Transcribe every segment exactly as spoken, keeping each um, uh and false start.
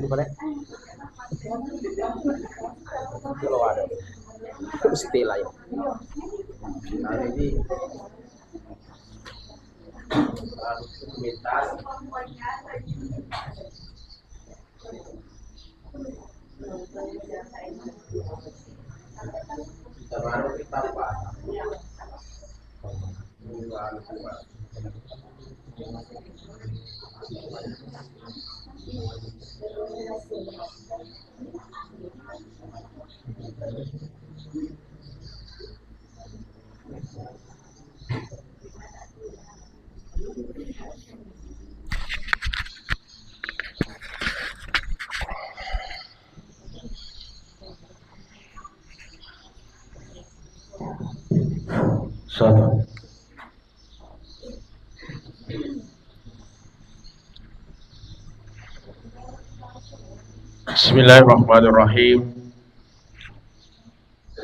Boleh? Kalau ada. Stella ya. Nah, ini dokumentasi. Salam. Bismillahirrahmanirrahim.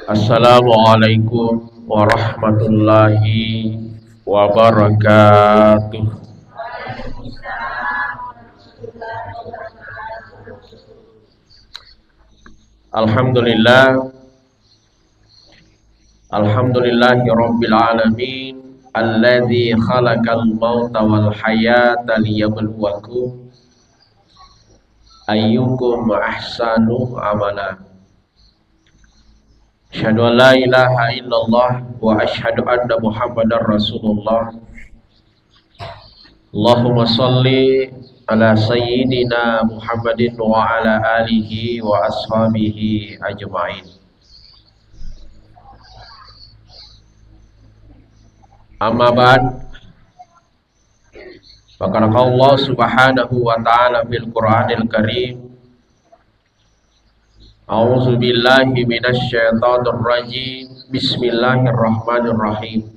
Assalamualaikum warahmatullahi wabarakatuh. Alhamdulillah. Alhamdulillahi rabbil alamin. Alladzi khalaqal mauta wal hayata liyabluwakum ayyukum ahsanu amala. Asyhadu an la ilaha illallah wa asyhadu anna Muhammadar Rasulullah. Allahumma shalli ala sayyidina Muhammadin wa ala alihi wa ashabihi ajma'in. Amma ba'd. Faqala Allah subhanahu wa ta'ala fil Qur'anil Karim, A'udzu billahi minasy syaithanir rajim. Bismillahirrahmanirrahim.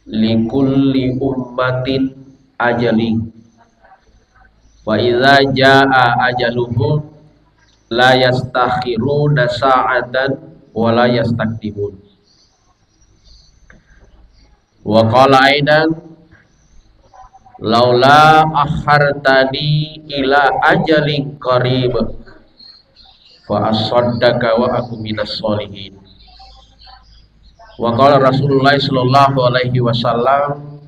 Likulli ummatin ajalin. Wa idza jaa ajaluhum la yastakhiruna sa'atan wa la yastaqdimun. Wa qala aidan, "Laula akhartani ila ajalin qarib, fa asaddaqa wa aku minas sholihin." Wa qala Rasulullah sallallahu alaihi wasallam,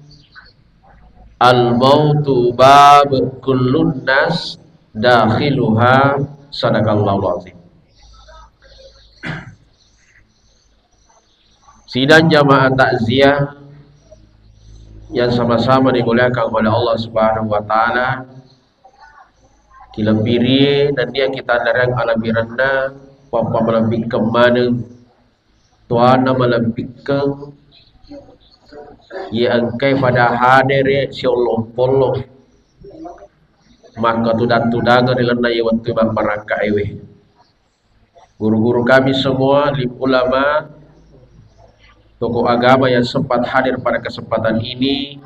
"Al mautu bab kullun nas dakhiluha." Sadaqallahul azim. Sidang jamaah takziah yang sama-sama dimuliakan oleh Allah Subhanahu wa Ta'ala, kilebbiri nennia kita nerang alebbirenna, pappa malebbikkeng maneng, tuana malebbikkeng, ye engkai pada hadere siollo-pollo makkatudang-tudangeng ri lalenna ye wettu mabbarakka ewe. Guru-guru kami semua, alim ulama, tokoh agama yang sempat hadir pada kesempatan ini,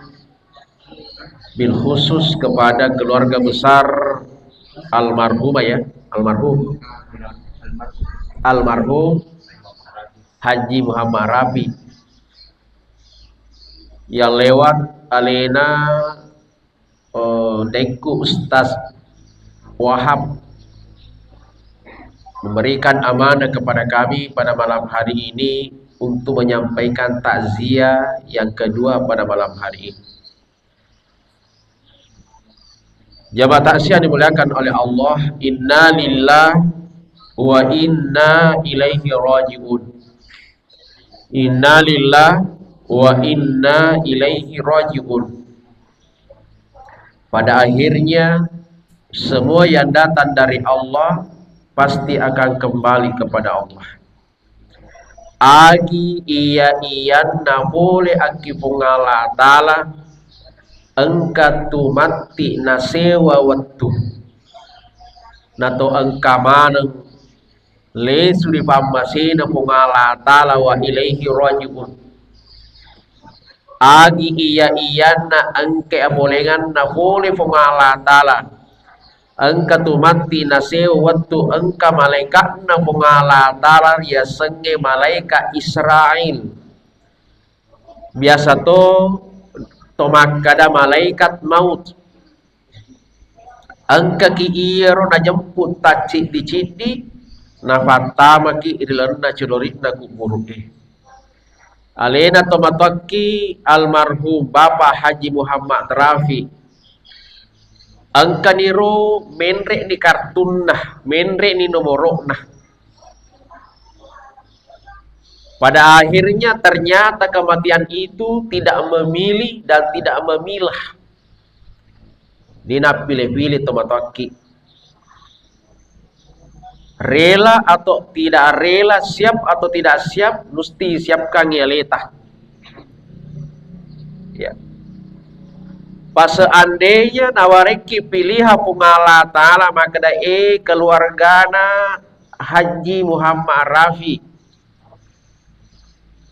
bil khusus kepada keluarga besar almarhumah ya, almarhum, almarhum Haji Muhammad Rafi yang lewat alena eh, Daengku Ustaz Wahab memberikan amanah kepada kami pada malam hari ini untuk menyampaikan takziah yang kedua pada malam hari ini. Jamaah takziah dimuliakan oleh Allah, inna lillah wa inna ilaihi raji'un. Inna lillah wa inna ilaihi raji'un. Pada akhirnya, semua yang datang dari Allah pasti akan kembali kepada Allah. Agi iya-iyanna pole akki Puang Allah Ta'ala, engka tu matti nasewa wettu. Nato engka maneng lesu ri pammasena Puang Allah Ta'ala wa ilaihi raji'un. Agi iya-iyanna engka apolenganna pole Puang Allah Ta'ala, engka tu matti nasewa wettu engka malaikatna Puang Allah Ta'ala riasengnge malaikat Israil. Biasa to, to makkada malaikat maut. Engkaki iyaro najemput tacciddi-ciddi, nafattamaki ri lalenna codori'na kuburu'e. Alena tomatoakki almarhum Bapak Haji Muhammad Rafi. Engkaniro menre'ni kartunna, menre'ni nomoro'na. Pada akhirnya ternyata kematian itu tidak memilih dan tidak memilah. Dé nappile-pile tomatoakki. Rela atau tidak rela, siap atau tidak siap, musti siapkan aleta. Ya. Pas seandainya nawarekki pilihan Puang Allah Ta'ala, makkeda, "Eh, keluargana Haji Muhammad Rafi,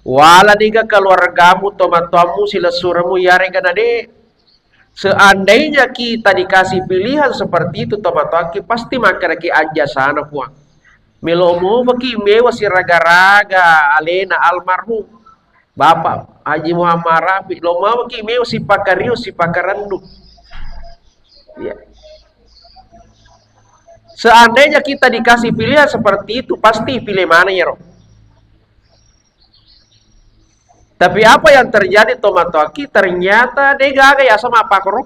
wala niga keluargamu, tomatoammu, silessuremu, iyarega na de." Seandainya kita dikasih pilihan seperti itu, tomatoakki pasti makkedaki, "Ajjasana, Puang. Melo momaki mewa siraga-raga alena almarhum Bapak Haji Muhammad Rafi, lo momaki mewa sipakario, sipakarennu." Ya. Seandainya kita dikasih pilihan seperti itu, pasti pilih mana ya, Ro? Tapi apa yang terjadi, tomatoakki? Ternyata de gaga yaseng mappakoro.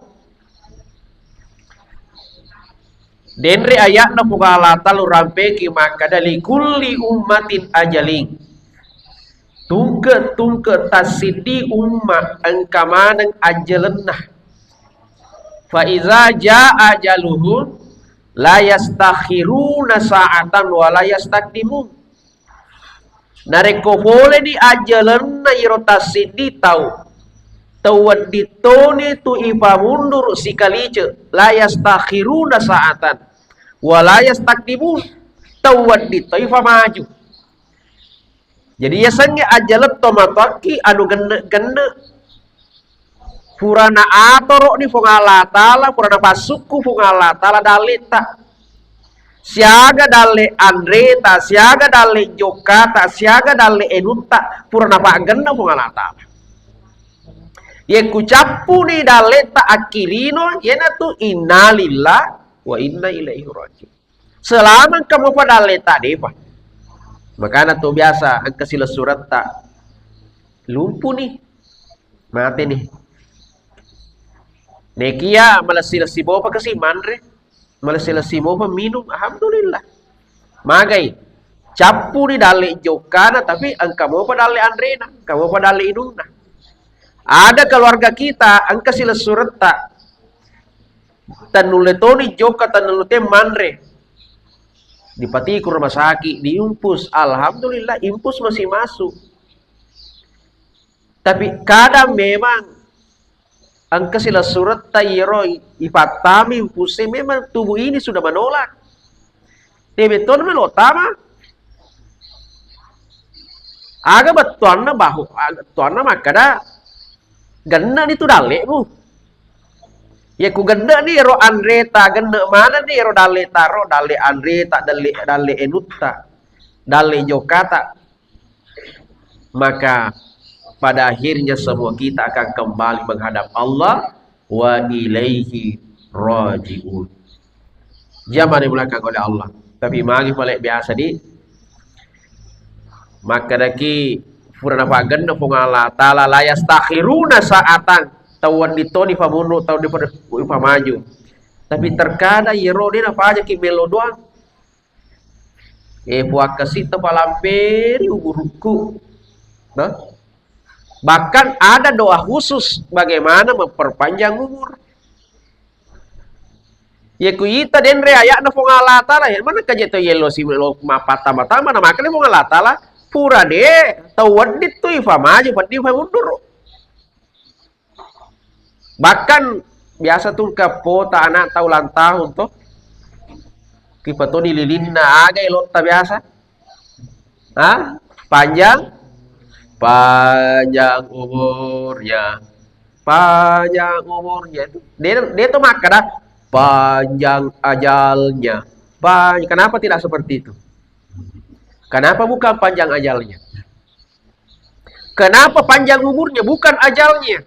Denre ayatna Puang Allah Ta'ala urampeki makkeda, "Likulli ummatin ajalin." Tungke-tungke tassiddi umma engka maneng ajjalenna. Fa iza jaa ajaluhum la yastakhiruna sa'atan wa la yastaqdimun. Narekko poleni ajjalenna iro tassiddi tau, tau wedding toni tu ipamundur sikalice, la yastakhiruna sa'atan, wa la yastaqdimun, tau wedding to ifamaju. Jadi yasengnge ajjaleng tomatoakki anu genne-genne. Purana atoro'ni Puang Allah Ta'ala, purana passukku Puang Allah Ta'ala dalleta. Siaga dalle anreta, siaga dalle jokkata, siaga dalle enutta, purana paggenna Puang Allah Ta'ala. Ye kucappuni dalleta akkilino, yenatu innalillah wa inna ilaihi raji'un. Selama engka mopa dalleta depa. Makana to biasa engka silessuretta lumpuni. Mateni. Nekia malessi-lessi mopa kasi manre. Malessi-lessi mopa minum. Alhamdulillah. Magai. Cappuni dalle jokkana, tapi engka mopa dalle anrena, engka mopa dalle inunna. Ada keluarga kita, engka silessuretta. Tennulle toni jokka, tennulle te manre. Dipatiku rumah sakit, diimpus. Alhamdulillah, impus masih masuk. Tapi kadang memang engka silessuretta iyaro ipattami impusé, memang tubuh ini sudah menolak. Tebe tona melo tama. Aga bettuanna bahu, aga bettuanna makkeda, "Genneni tu dalle'mu." Iya ku genneni ro anreta, genne manenni ro dalleta ro, dalle anreta, dalle, dalle enutta, dalle jokkata. Maka pada akhirnya semua kita akan kembali menghadap Allah, wa ilaihi raji'un. Jamaah dimulakan oleh Allah. Tapi magi pale biasa di makkedaki pura napaggenna Puang Allah Ta'ala, la yastakhiruna sa'atan, tau wedding toni famunru, tau di pamaju. Tapi terkadang iyaro de napajaki melo doang. Eh, Puang, kasi' tapalamperi umurukku. Nah, bahkan ada doa khusus bagaimana memperpanjang umur. Iya ku ita denre aya'na Puang Allah Ta'ala, ya mana kaje to yello si lo mappattama-tama, na makanya Puang Allah Ta'ala, pura de tau wedding tu ifamaju, wedding ifamunduru. Bahkan biasa tu engka pota ana'ta ulang tahun to. Kipatoni lilinna, aga elotta biasa? Ha? Panjang? Panjang umurnya. Panjang umurnya itu. Dia, dia tuh makkeda panjang ajalnya. Panjang. Kenapa tidak seperti itu? Kenapa bukan panjang ajalnya? Kenapa panjang umurnya, bukan ajalnya?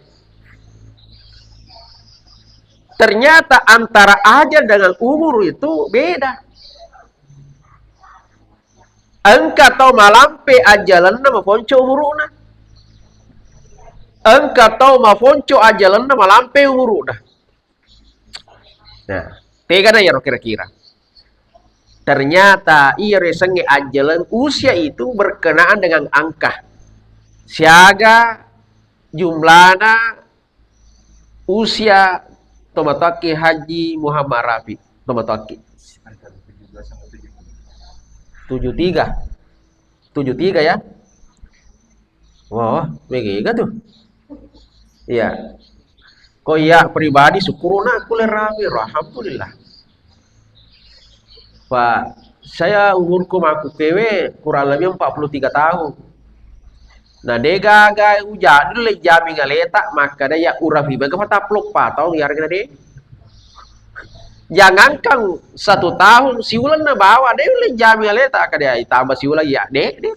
Ternyata antara ajal dengan umur itu beda. Engka tau malampe ajalenna mafonco umuruna. Engka tau mafonco ajalenna malampe umuruna. Nah, tegana iyaro kira-kira. Ternyata iyaro yasengnge ajaleng usia itu berkenaan dengan angka. Siaga jumlana usia tomatoakki Haji Muhammad Rafi, tomatoakki. Tujuh tiga. Tujuh tiga ya. Wah, mega tu. Iya. Ko iya pribadi syukurna aku le Rafi, alhamdulillah. Pak, saya umurku makkukewe kurang lebih empat puluh tiga tahun. Nah, de gaga uja-, le jamin aleta, makkeda ya urafi bega pataplo pa taung ya de. Jangankan satu tahun, siulang na bawa de le jamin aleta, kada ditambah siulang ya de, de.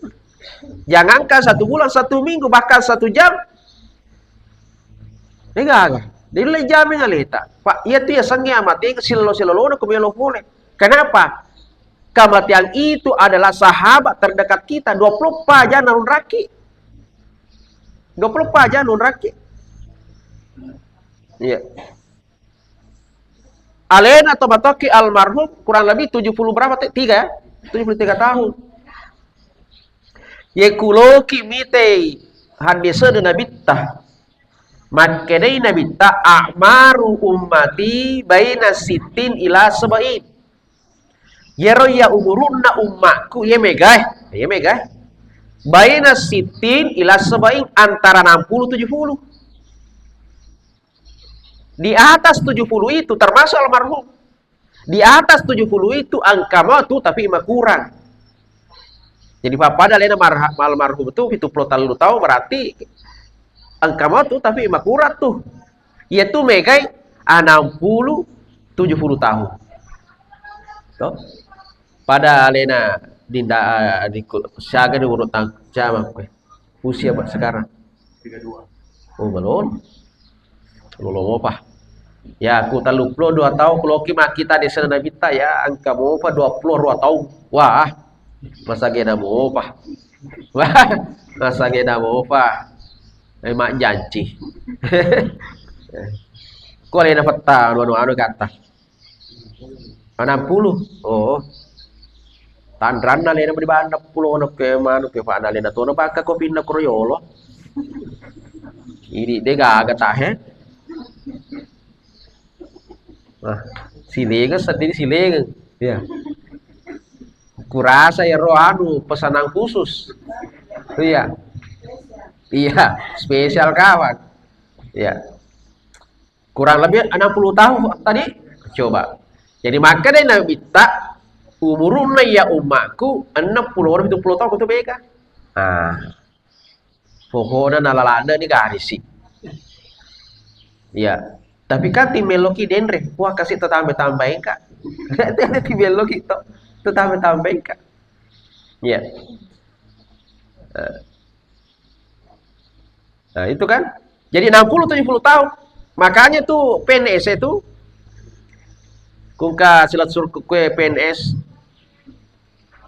Jangankan satu bulan, satu minggu, bahkan satu jam, de gaga. De le jamin aleta. Pak, iya tu ya sengnge amate silolo-silolona ku melo pole. Kenapa? Kematian itu adalah sahabat terdekat kita. Dua puluh empat jam nunraki. Dua puluh empat jam nunraki. Iya. Alena tomatoakki almarhum kurang lebih tujuh puluh berapa, Te? Tiga ya? Tujuh puluh tiga tahun. Ye kuloki mitei hadisena Nabitta. Makkedai Nabitta, "A'maru ummati baina sittin ila sab'in." Yero iya umurunna ummakku, ye megae, ye megae. Baina sittin ila sab'in, antara enam puluh tujuh puluh. Di atas tujuh puluh itu termasuk almarhum. Di atas tujuh puluh itu engka matu tapi makurang. Jadi pappada alena marha-, almarhum itu pitu puluh tellu tahun, berarti engka matu tapi makurang tu. Iya tu megai enam puluh tujuh puluh tahun. To? Pada alena dinda, eh, di ku-, siaga di urut tang-, jama kue. Usia, Pak, sekarang? Tiga dua. Oh, belum. Lolo mopa. Ya, ku tellu puluh dua tahun, ku loki makkita hadisena Nabitta, ya, engka mopa dua puluh dua tahun. Wah, masa gena mopa. Wah, masa gena mopa. Eh, mak janci. Ku alena petta, anu, anu, anu kata. Enam puluh. Oh. Tanranna alena beri banda pulo ono ke manu ke fana alena tono baka kopinna kuro yolo. Ini de gaga tahe. Nah, silenga sendiri silenga. Iya. Kurasa ya roh anu pesanan khusus. Iya. Iya, spesial kawan. Iya. Kurang lebih enam puluh tahun tadi. Coba. Jadi, makkeda Nabitta, umurunna iya ummakku enam puluh orang tujuh puluh tahun itu bega. Ah. Pokokna nalaladde ni garisi. Iya. Tapi kan timelloki denre, wah, kasih tetambah-tambah engka. Timelloki to, tetambah-tambah engka. Iya. Eh. Nah, itu kan. Jadi enam puluh tujuh puluh tahun. Makanya tuh P N S itu, kungka silat surku kue P N S,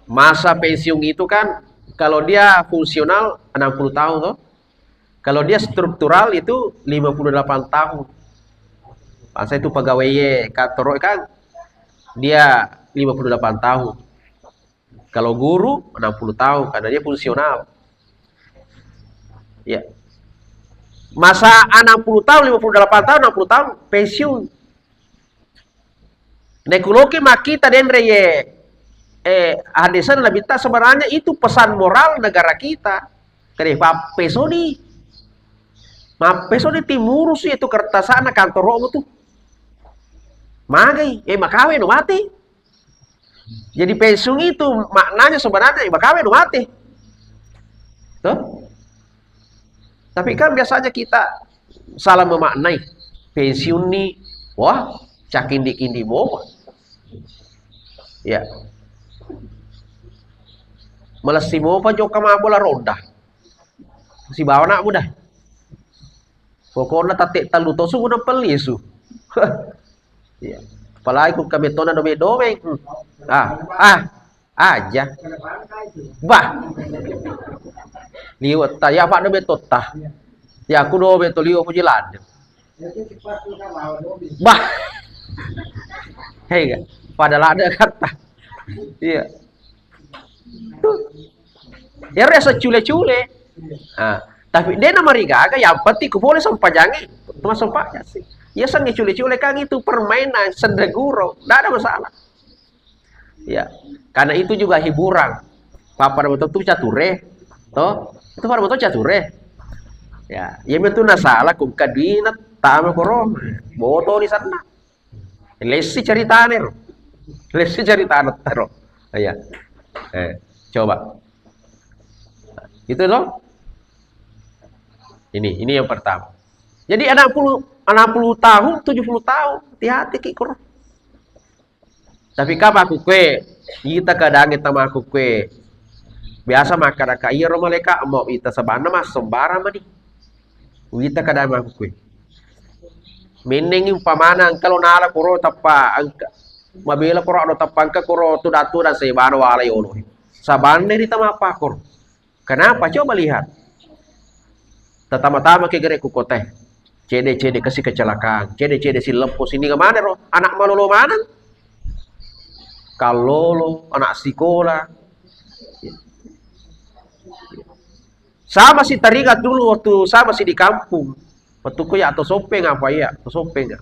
masa pensiun itu kan, kalau dia fungsional enam puluh tahun tuh. Kalau dia struktural itu lima puluh delapan tahun. Masa itu pegawai kantor kan, dia lima puluh delapan tahun. Kalau guru, enam puluh tahun, karena dia fungsional. Ya. Masa enam puluh tahun, lima puluh delapan tahun, enam puluh tahun, pensiun. Nekuloki makkita denre ye, eh, hadisnya Nabitta sebenarnya itu pesan moral negara kita. Kade pappesoni. Mappesoni timurusu itu kertasana kantoromu tuh. Magai, eh, makawe no mati. Jadi pensiun itu maknanya sebenarnya, ya, makawe no mate. Toh? Tapi kan biasanya kita salah memaknai pensiun nih, wah, cakindi-kindi mopa. Ya. Malessi mopa jokka mabbola ronda. Sibawa anakmu dah. Pokokna tatte tellu to sugu nappa lisu. Iya. Apalagi ku kametona dome-dome. Hmm. Ah, ah, aja. Bah. Liwetta, ya Pak dome totta. Ya aku dome to liwe puji ladde. Bah. Hei, pada ladde kata. Iya. Ero yaseng cule-cule. Ah, tapi de namarigaga, yang penting ku pole sempajangnge, cuma sempajang sih. Yaseng cule-cule kan itu permainan, sendaguro, ndak ada masalah. Ya, karena itu juga hiburan. Papa nama tu cature, toh? Itu pada betul cature. Ya, iya betul nasalah ku kadina tama koro. Boto di sana. Lessi ceritane ro. Lessi ceritane ro. Iya. Eh, coba. Itu loh. Ini, ini yang pertama. Jadi enam puluh, enam puluh tahun, tujuh puluh tahun, hati-hati ki koro. Tapi ka makkukue, ita keadaangnge tamakkukue. Biasa makkadaka iyaro malaika mau ita sabanna massembarang mani. Wita keadaan makkukue. Mennengi umpamana engka lo nala koro tappa engka. Mabela koro ado tappa engka koro tudang-tudang sebana wala yolo. Sabanna ri tama apa koro. Kenapa? Coba lihat. Tatama-tama ke gere ku kotae. Cede-cede kasi kecelakaan, cede-cede si leppo sini kemana ro? Anak malolo maneng. Kallolo, anak sikola. Sama si teringat dulu waktu sama si di kampung. Waktu ku ya atau sopeng apa iya, atau sopeng ya.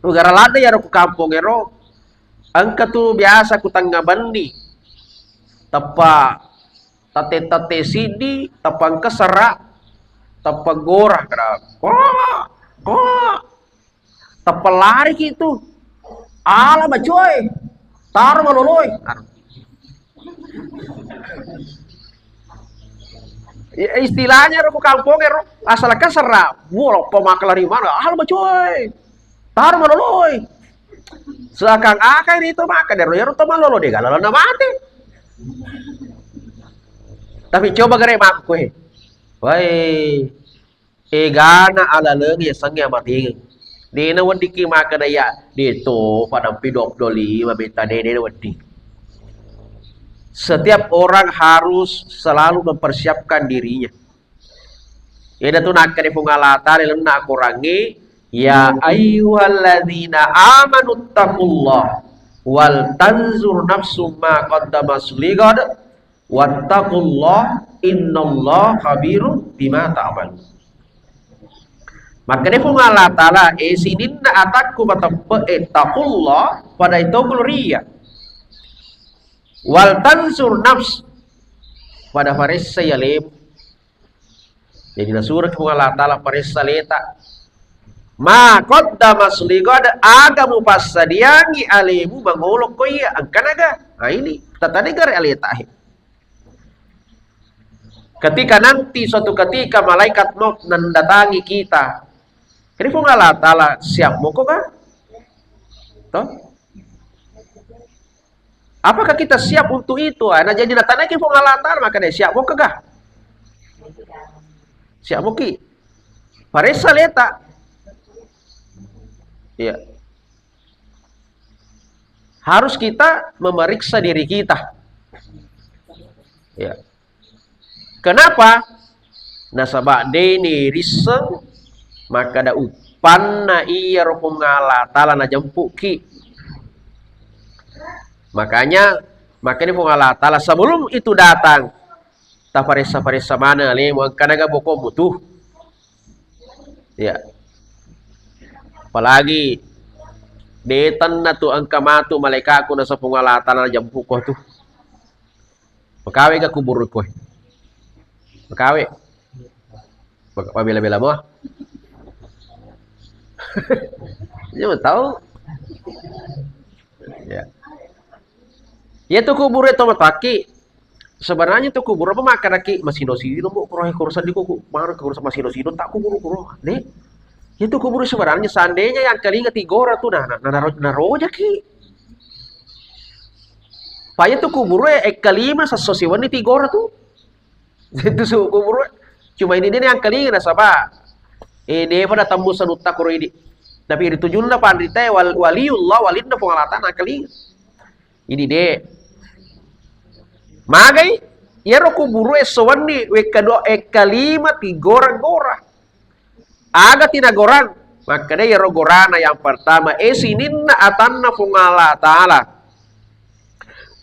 Gara ladde ya ku kampung ero. Engka tu biasa ku tengnga benni. Teppa tette-tette siddi, teppa engka sera, teppa gora kera. Ko, ko. Teppa lari ki tu. Ala macoy. Taro maloloi. Anu. Ya, istilahnya ro ku kampung ero asal kan sera. Wah, apa maka lari mana? Ala macoy. Taro maloloi. Seakan-akan itu maka dero ero to malolo de galana mati. Tapi coba gare makkue. Wai, egana alaleng yasengnge amatengeng. Dena weddikki makkeda ya, de to padampi dua puluh lima beta de, dena wedding. Setiap orang harus selalu mempersiapkan dirinya. Eda tu nakkeda Puang Allah Taala lenna akorangnge, ya ayyuhalladzina amanu taqullaha wal tanzur nafsum ma qaddamat ligad wattaqullaha innallaha khabirum bima ta'malun. Makkeda Puang Allah Taala, e sininna atakku mateppe e taqullaha pada itu riya. Wal tanzur nafs pada faressa ya lem. Jadi nasuro Puang Allah Taala paressa aleta. Ma qaddamat ligad, aga mupassadiangi alemu mangolo ko iya, engkanaga? Nah, ini tata negara aleta he. Ketika nanti suatu ketika malaikat maut mendatangi kita, jadi Puang Allah Taala siap moko kah? Toh? Apakah kita siap untuk itu? Ah, nah, jadi natanaki Puang Allah Taala, makanya siap moka kah? Siap moki. Paressa leta. Iya. Harus kita memeriksa diri kita. Ya. Kenapa? Nasaba de ni risseng makkeda uppanna iyaro Puang Allah Taala najempukki. Makanya, makanya Puang Allah Taala sebelum itu datang, taparessa-paressa maneng alemu, engkanaga bokomu tu. Ya. Apalagi de tenna tu engka matu malaikaku nasaba Puang Allah Taala najempukko tu. Makawe ga kuburu koe? Makawe. Maka-, mabela-bela mo. Iya, mau tahu. Ya. Ya tu kuburu itu mataki. Sebenarnya tu kuburu apa makanaki masino-sino mo kuro kuro sandi ko, ko, mana kuro masino-sino tak kuburu kuro. Deh. Ya tu kuburu sebenarnya seandainya yang kelinga tigora tu nah, nah, nah, naro-, narojaki. Paya tu kuburu e, e kalima sesso siwenni tigora tu. Itu su kuburu e. Cuma ini dia yang kelinga nasaba. Eh, de pada tambu sanutta kuro ini. Tapi ritujunna panritae wal-, waliullah, walinna Puang Allah Ta'ala nakalinga. Ini de'. Magai, iyaro kuburu esso wenni, wekka dua, wekka lima, tigora-gora. Aga tinagorang? Makkeda iyaro gorana yang pertama, eh, sininna atanna Puang Allah Ta'ala.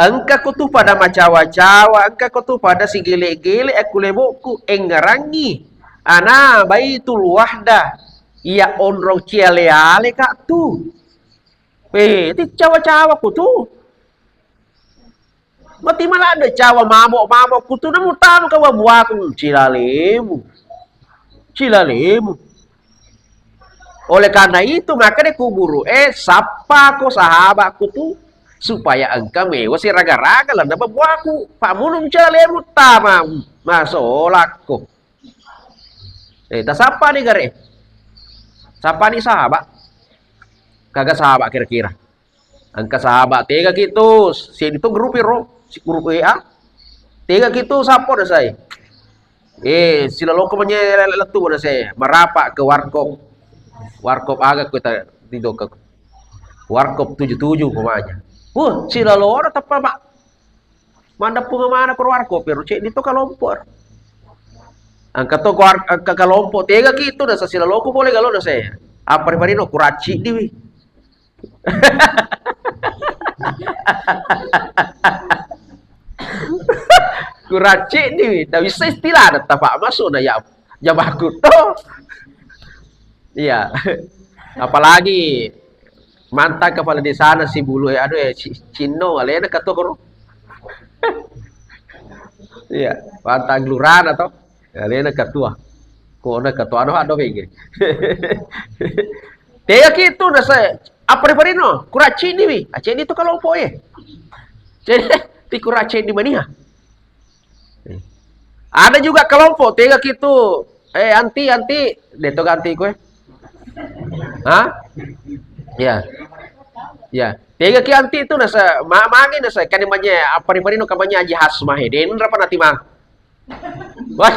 Engka kutu pada macawa-cawa, engka kutu pada sigele-gele akku lebo'ku, engngerangngi. Ana Baitul Wahdah, iya onrong ciale-ale ka tu. Eh, ti cawa-cawa kutu. Mati maladde cawa mabok-mabok kutu, namu tama ka buaku, cilalemu. Cilalemu. Oleh karena itu, maka de kuburu, eh, sappa ko sahabatku tu, supaya engka mewa si raga-raga lanna babuaku. Pamunung cilalemu tama masolakko. Eh, tasappa ni gare. Sappa ni sahabat. Kaga sahabat kira-kira. Engka sahabat, tegaki tu, seddi tu grup iro, si grup W A. Tegaki tu, sappo nasai. Eh, silaloko manye lettu nasai, marapa ke warkop. Warkop aga ku ta-, di doka. Warkop tujuh tujuh pemanya. Wah, silalona teppa, Pak. Mandappung mana ko warkop iro, ceddi to kalompo. Engka to ko war-, engka kalompo, tegaki tu, nasa silaloko pole galo nasai. Apa riparino, kuracci diwi. Kuracci ni, tak bisa istilah ada tapak masuk na ya, jabaku to. Iya. Apalagi mantan kepala desa na si bulu, eh, aduh, eh, ci-, Cino, alena ketua koro. Iya, mantan lurana to. Alena ketua. Kona ketua, aduh, aduh, kayak gini. Tegaki tu nasa, apa riparino? Kuracci ni wi. Aceh ni tu kalompo, eh. Jadi, ti kuracci ni mania. Ada juga kelompok, tegaki tu, eh, anti, anti, de to ganti kue. Hah? Ya. Ya. Tegaki anti tu nasa, ma-, magi nasa, kani manye, apa riparino kamanya Haji Hasmah, eh. Den rapa nanti mang. Wah.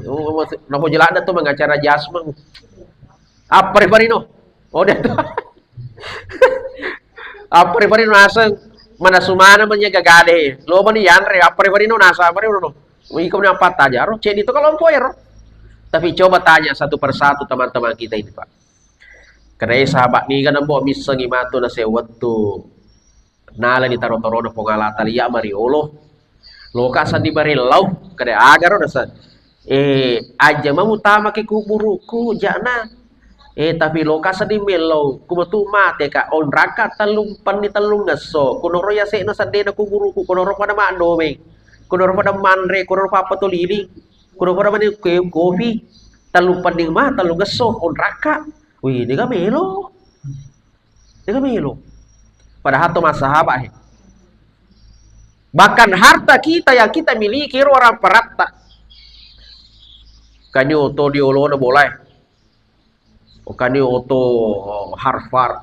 Oh, mas-, namo jelada tu mangacara Haji Hasmah. Apa riparino? Oh, de to. Apa riparino naseng, mana sumana manya gagade. Lo mani yanre, apa riparino nasa, apa riparino. Iko ni apa taja, ro? Ceddi to kalompo ero. Tapi coba tanya satu persatu teman-teman kita ini, Pak. Kedai sahabat ni kan, mbok missengi matu na sewettu. Nalani taro-tarona Puang Allah Taala, iya mariolo. Loka sandi barellau, kada agaro nasa. Eh, aja mamu tamaki kuburuku, jana. Eh, tapi loka sandi mellau, kumatu mate ka, onraka tellung penni tellung ngesso. Kunoro yasekna seddena kuburuku, kunoro pada maddomeng. Kunoro pada manre, kunoro pada patoliling. Kunoro pada mani ke-, kopi. Tellung penni ma, tellung ngesso, onraka. Wih, ini ga melo. Dega melo. Padahal to massahabat, he. Bahkan harta kita yang kita miliki ro waramparatta. Kani oto di olona bolae. Kani oto Harvar,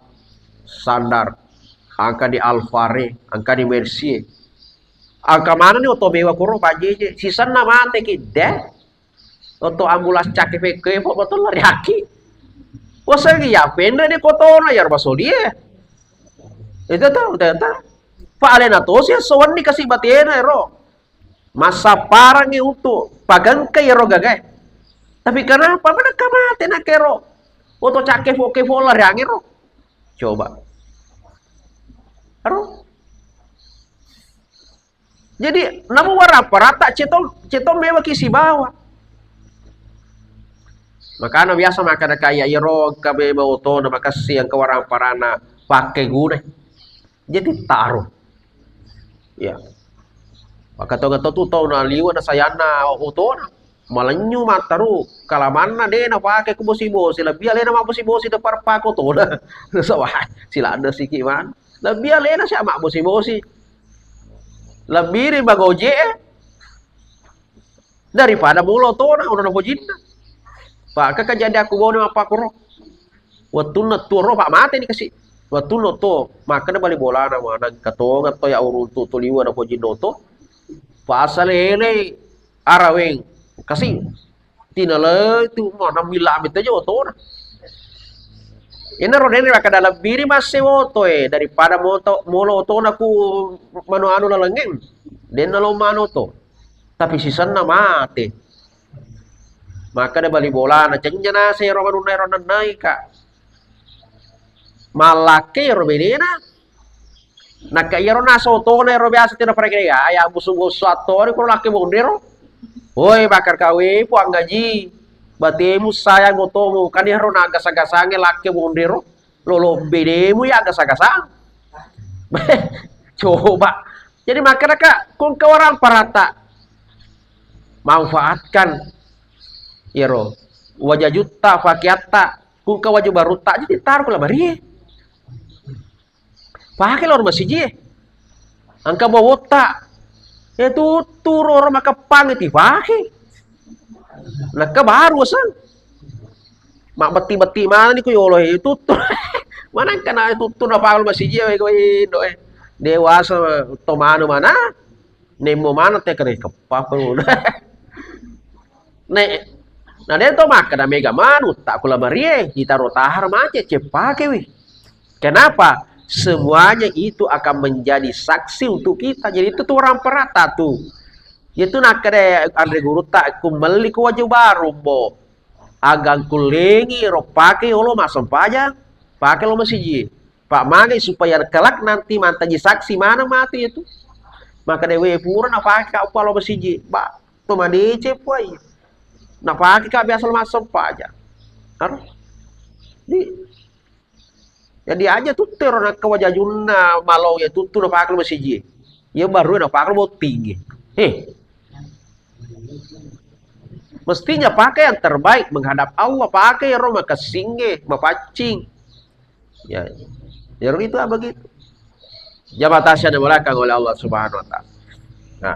Sandar, angka di Alphard, angka di Mercy. Angka mana ni oto mewa koro pajeje, sisenna mate ki, deh. Oto ambulans cake pekkepo betul lari haki. Wasa iya penre de kotona ya basolie. Itu tahu, tahu, tahu. Pak alena tosi sowan ni kasi batena ero. Massaparangi utu pagengka ero gagai. Tapi kenapa mana kamate na kero? Oto cake po ke po lari angin ro. Coba. Aro. Jadi, namo waramparatta cetong, cetong mewaki sibawa. Makana biasa makkeda kaya iyaro engka memang otona makessing engka waramparanna pakkeguna. Jadi taro. Ya. Maka tonga tu tau naliwa na sayanna otona. Malenyu mattaru, kalamanna de napake ku bosi-bosi, lebbi alena mabbosi-bosi depan pako tona. Sawah, siladde siki man. Lebbi alena sia mabbosi-bosi. Lebbi ri magoje, eh, daripada mulo tona, ono napojinna. Paka kejadian aku bone mappakoro. Wettunna tuo ro, Pak, mate ni kasi. Wettunna to, makkeda bali bolana, maneng katonga to ya uruntu to liwa napojinna to. Pasalele araweng kasi. Tinalai tu mana mila mita jo tona. Iyanaro denre makkeda lebbini massewa oto e, daripada moto, molo otona ku manu anu lalengeng, denna lo manu oto. Tapi sisenna mate. Makkeda bali bolana, cenja naseng ero manunna ero nennaika. Mallakke ero benena. Nakka iyaro naseng otona ero biasa tena parege, ya, ya musu-musu attori ko lakke mondero. Woi, bakar kawe, Puang Haji. Batemu sayang otomu, kan iyaro naggasa-gasange lakke mondero. Lolo benemu ya gasa-gasa. Coba. Jadi makanya, Kak, kung kawarang parata, manfaatkan iyaro wajah jutta, pakeatta, kung ka waju barutta, jadi taruh ke lamari. Pake lo rumah siji. Engka bawotta. Eh, tuttu roro makeppangnge tipake. Nakka baru aseng. Mabbetti-betti manenni ku yolo e tuttu. Mana engka na tuttu napake rumah siji e, ko indo e. Dewasa to manu mana? Nemmo maneng te kere keppa perlu. Ne, na de to makkeda mega manu, tak kula marie, itaro tahar mace, cepakewi. Kenapa? Semuanya itu akan menjadi saksi untuk kita. Jadi itu tuh orang perata tuh. Itu nakkeda Anre Gurutta, ku melli ku waju baru, Bo. Agang kullengi ro pake olo massempajang, pake lo masiji. Pak mage supaya kelak nanti mantaji saksi mana mati itu. Maka dewe pura na pake kau palo masiji. Ba, to madece puai. Na pake ka biasa lo massempajang. Aro? Di, jadi aja tutte ro nakka wajajunna malong ya tuttu na pake lo masiji. Ya baru na pake lo botting. Heh. Mestinya pakai yang terbaik menghadap Allah, pakai ro makessingnge, mapaccing. Ya, ya itu apa gitu? Jamaah tasya dimuliakan oleh Allah Subhanahu wa Ta'ala. Nah,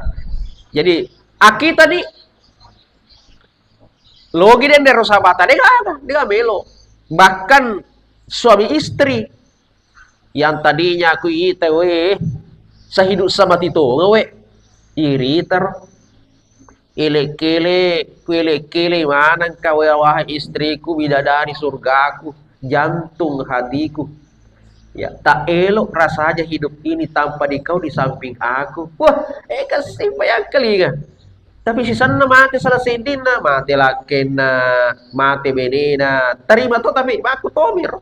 jadi akita ni logi den dero sabata, de gaga, de gaga melo. Bahkan suami istri yang tadinya aku ita, weh, sehidup semati tonga, weh. Iri ter. Ele-kele, ku ele-kele maneng kau, wahai istriku, bidadari surgaku, jantung hatiku. Ya, tak elok rasanya hidup ini tanpa di kau di samping aku. Wah, eh, kasih bayangkelinga. Tapi sisenna mate salah seddinna, mate lakkenna, mate benena. Terima to, tapi aku tomiro.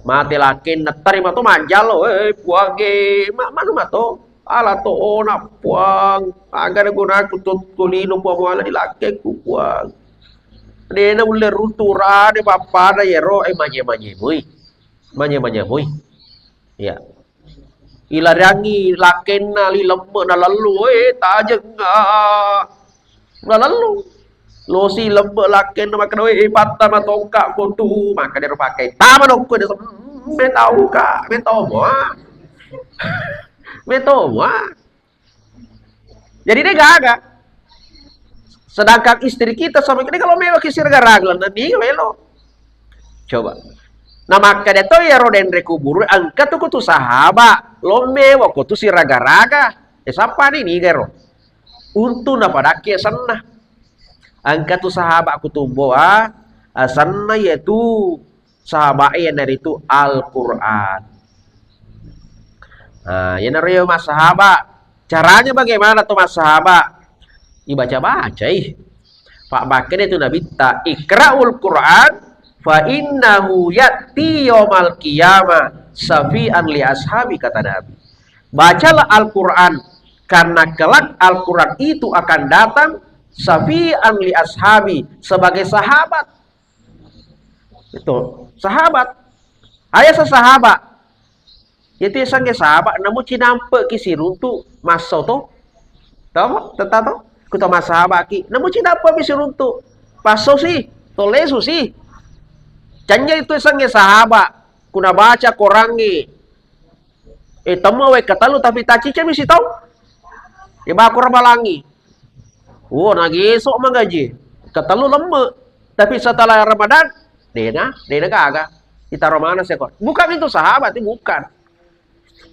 Mate lakkenna, terima to manjalo, eh, puange, ma-, manu mato. Ala to ona, Puang, aga na gunaku to, tolino, Puang, muala di lakkeku, Puang. Dena ulle runtu rade pappada yero, eh, manye-manye mui. Manye-manye mui. Ya. Ilarangi lakkenna li lemme na lellu, eh, tajengnga. Na lellu. Losi lemme lakkenna makkeda, eh, patta matongka kotu, makkeda ro pakai. Tama nokko de, me tau ka, me tomo, ah. Me tomo, ah. Jadi de gaga. Sedangkan istri kita sama kita kalau mewah kisir garang, nanti melo. Coba. Nah, makkeda to iyaro denre kuburu, engka tu kutu sahaba, lomme wa kutu siraga-raga. Eh, sapa ni niga ro? Untu napadakki asenna. Engka tu sahaba kutu mboa, asenna yaitu sahaba iyanaritu Al-Quran. Nah, iyanaro iya massahaba. Caranya bagaimana tu massahaba? Ibaca-bacai. Pak makkeda tu Nabitta, "Iqra'ul Qur'an fa innahu ya'ti yaumal qiyamah syafi'an li ashabi," kata Nabi. "Bacalah Al-Quran, karena kelak Al-Quran itu akan datang syafi'an li ashabi, sebagai sahabat." Itu, sahabat. Aya sa sahabat. Itu yasengnge sahabat, namu cinampe'ki siruntu masso to. Tau, tetta to? Kuto massahabaki. Namu cinampe'mi siruntu. Passo si, tolesu si. Canya itu yasengnge sahabat. Kuna baca korangnge. Eh, temma wekka tellu tapi taccicami sitau. Eh, bako ramalangi. Oh, nageso magaji. Ketellu lemme. Tapi setelah Ramadan, dena, dena gaga. Itaro mana seko. Bukan itu sahabat, itu bukan.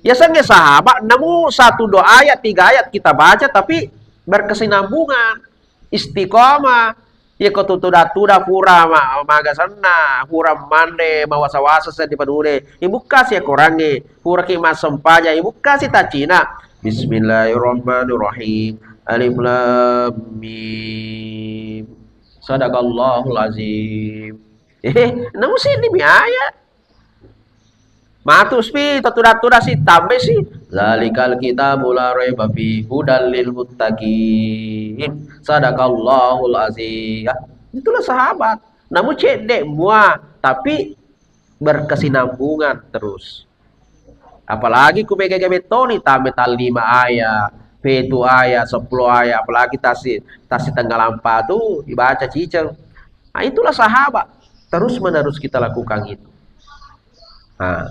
Yasengnge sahabat, namu satu dua ayat, tiga ayat kita baca, tapi berkesinambungan, istiqomah, Iya ko tu tuda-tuda pura ma-, maga senna, pura manre, mawasa-wasa seddi padure. Ibukkasi Akorangnge, puraki massempajang, ibukkasi taccina. Bismillahirrahmanirrahim. Alif Lam Mim. Sadaqallahul Azim. Eh, namu seddi mi ayat. Matuspi, tatuda-tuda si, tambai si. Zalikal kitabu la raiba fi hudal lil muttaqin. Sadaqallahul azim. Ah, itulah sahabat. Namu cedde mua, tapi berkesinambungan terus. Apalagi ku mega gabe toni, tambai tallima ayat, petu ayat, sepuluh ayat, apalagi tasi, tasi tengah lampa tu dibaca ciceng. Nah, itulah sahabat. Terus menerus kita lakukan itu. Nah,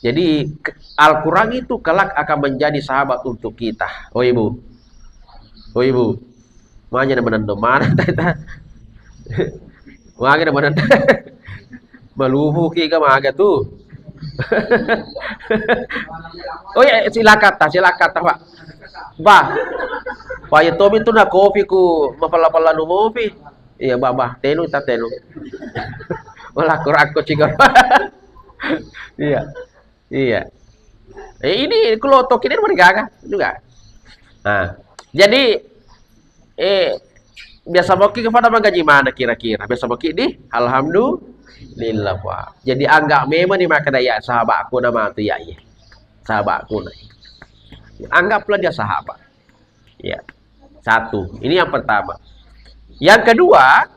jadi ke-, Al-Quran itu kelak akan menjadi sahabat untuk kita. Oh ibu, oh ibu, manya na menendung mana tata. Manya na menendung. Maluhu ki ga maga tu. Oh ya, silakan ta, silakan ta, Pak. Bah. Pak ya Tomi tu na kopi ku mapala-pala nu mopi. Iya, bah, bah, tenu ta tenu. Malah kurang aku ciga. Iya. Iya. Eh, ini kulo toki ini marigaga juga. Nah, jadi, eh, biasa moki kepada magaji mana kira-kira? Biasa moki di, alhamdulillah, Pak. Jadi anggap memang ni makkeda ya sahabatku nama tu ya, iya. Sahabatku na. Anggaplah dia sahabat. Ya. Satu. Ini yang pertama. Yang kedua,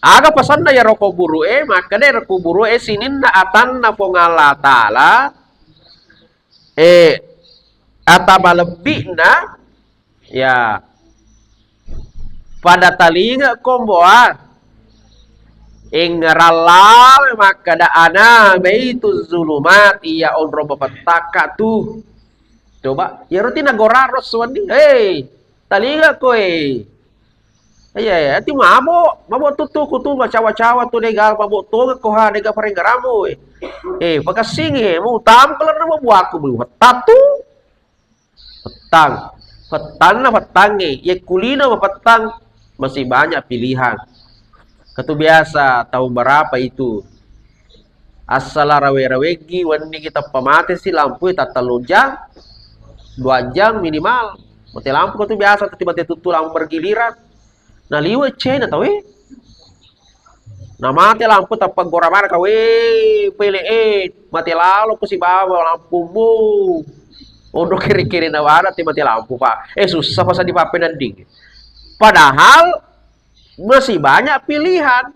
aga pesanna iyaro kuburu'e, makkeda iyaro kuburu'e sininna atanna Puang Allah Ta'ala, eh, ata malebbi'na, ya, pada talinga komboa, engngerang lalo makkeda, "Ana baitu zulumat, iya onrong mapettakka tu." Coba, iyaro ti nagoraro suwenni, hei, talinga koe. Iya, iya, ti mabo, mabo tu, tu, ku tu, macawa-cawa tu, dega mabo tonga ko ha, dega parenggerammu, eh. Eh, pakassingi, eh, mau utama kelar nama buahku, mau petang tu. Petang. Petang na petang, eh. Ye kulino petang, masih banyak pilihan. Katu biasa, tahun berapa itu? Assala rawe-raweggi, wenni kita pamate si lampu, tattellu jam, dua jam minimal. Mate lampu katu biasa, tati mate tuttu lampu bergiliran. Naliwe' cena tau e. Namate lampu tappa gora mana kau e, pele e, mate lalo ko sibawa lampumu. Ondo kere-kere na wada te mate lampu, Pak. Eh, susah pasang di pappenedding. Padahal masih banyak pilihan.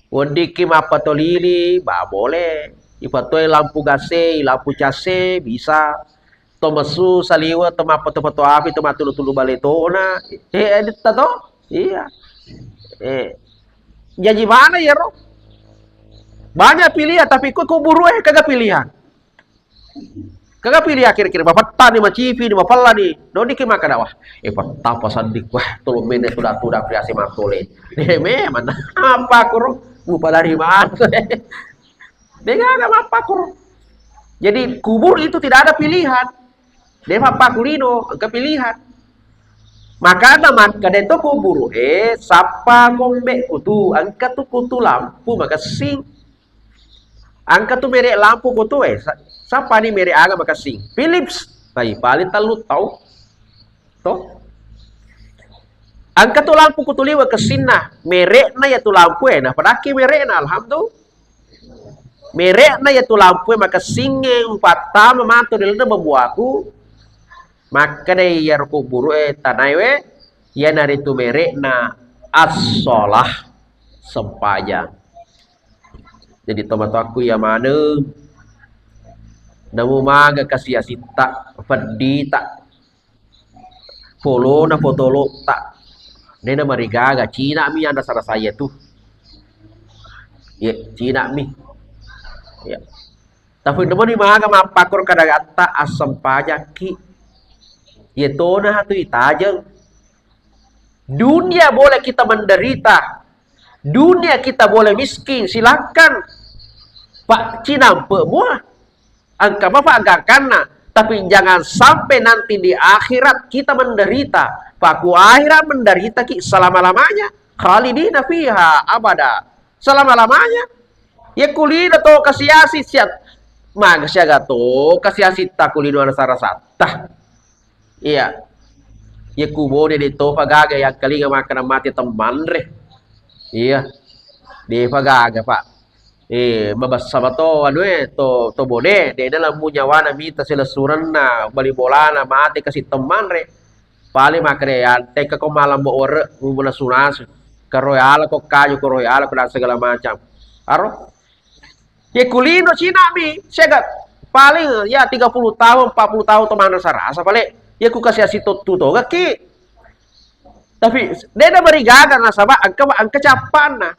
Weddikki mappatolili, ba boleh. Ipatoi lampu gas e, lampu cas e, bisa. To messu saliweng, to mappato-pato api, to mattulu-tulu bale tona. Eh, eh, ditta to? Iya. Eh, jaji mana iyaro? Banyak pilihan, tapi ko kuburu e kaga pilihan. Kaga pilihan kira-kira, mapettani, macipi ni, mapella ni. Dodiki makkeda, wah, eh, pettapa sedding, wah, tolong menne tuda-tuda priase mattole. Eh, memang, apa kuro? Mupa dari mana? Degaga mappakkuro. Jadi kubur itu tidak ada pilihan. De' mappakkulino, engka pilihan. Makana makkeda to kuburu e, sappa kombe kutu, engka tu kutu lampu makessing. Engka tu merek lampu kutu e, sa-, sappa ni merek aga makessing? Philips. Tapi paling tellu tau. To. Engka tu lampu kutu liwe kessinna, merekna ya tu lampu e, napadakki merekna, alhamdulillah. Merekna ya tu lampu e makessingnge upattama matu ri lalenna babuaku, makkedai iyaro kuburu e tanae we, iyanaritu merekna as-shalah, sempajang. Jadi tomatoakku iya maneng, namu maga kasi-asitta, peddita, polona potolotta. Dena marigaga, Cina mi anda sarasaya tu. Ye, Cina mi. Ya. Tapi nemoni maga mappakkoro kadagatta assempajakki. Ye tona tu itajeng. Dunia boleh kita menderita. Dunia kita boleh miskin, silakan. Pak Cina mpe mua. Engka mafa gangkanna. Tapi jangan sampai nanti di akhirat kita menderita. Paku akhirat menderita ki selama-lamanya. Khalidina fiha abada. Selama-lamanya. Ya kulino to kasiasi siat. Maga siaga to kasiasi ta kulino rasa-rasatta. Iya. Iya kubone de topa gaga yang kalinga makkana mate temmanre. Iya. Depa gaga, Pak. Eh, mabessa mato anu e, to, to bone, de na lammu nyawana mita silessurenna, bali bolana, mate kasi temmanre. Paling makkeda, ya, teka ko malambo were, mumuna sunasu. Karo yala ko kaju, karo yala ko dan segala macam. Aro? Ye kulino Cina mi, siaga paling ya tiga puluh tahun, empat puluh tahun to manrasa-rasa pale. Ye ku kasi asi to tu to gaki. Tapi de na barigaga nasaba engka, engka cappanna.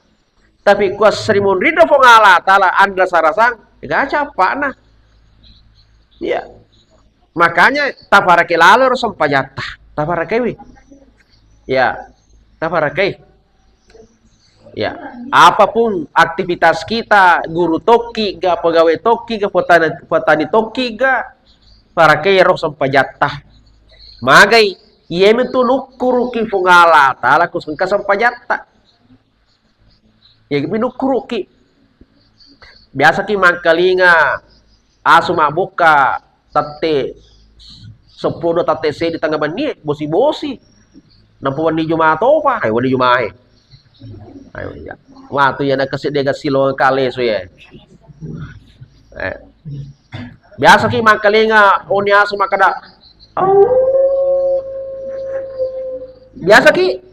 Tapi kuassari monrinna Puang Allah Taala anrasa-rasang, ega cappanna. Iya. Makanya taparake lalo ro sempajatta. Taparakaiwi. Ya, taparakaiwi. Ya, apapun aktivitas kita, guru tokki ga, pegawai tokki ga, petani, petani tokki ga, parakai ro sempajatta. Magai, iyami tu nukkuruki Puang Allah Taala ku engka sempajatta. Iyami nukkuruki. Biasaki mangkalinga asu mabbokka tette seppulo tette seddi tengnga benni e, bosi-bosi. Nampa wenni Juma topa, eh, wenni Juma e. Ayo, iya. Watu iya nakasi de gasilo kale su ye. Eh. Biasaki mangkalinga oni asu makkeda, "Au." Biasaki.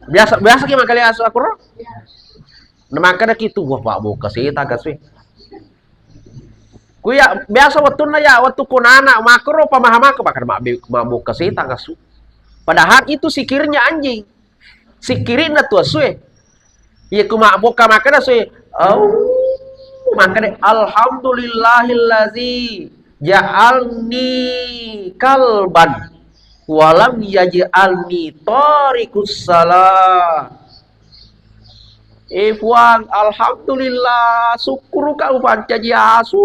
Biasa, biasaki mangkalinga asu akuro. Nah, makkeda ki tu, wah, Pak, bokka setang kasi. Ku ya, biasa wettunna ya, wettu kunana, makro pamahamakku, makkeda mabbe-, mabbokka setang asu. Padahal itu sikirnya anjing. Sikirina tu asu e. Iya ku mabbokka makkeda asu e. Oh, makkeda, "Alhamdulillahillazi ja'alni kalban walam yaj'alni tarikus salah." Eh, Puang, alhamdulillah, sukkuruka mupancaji asu.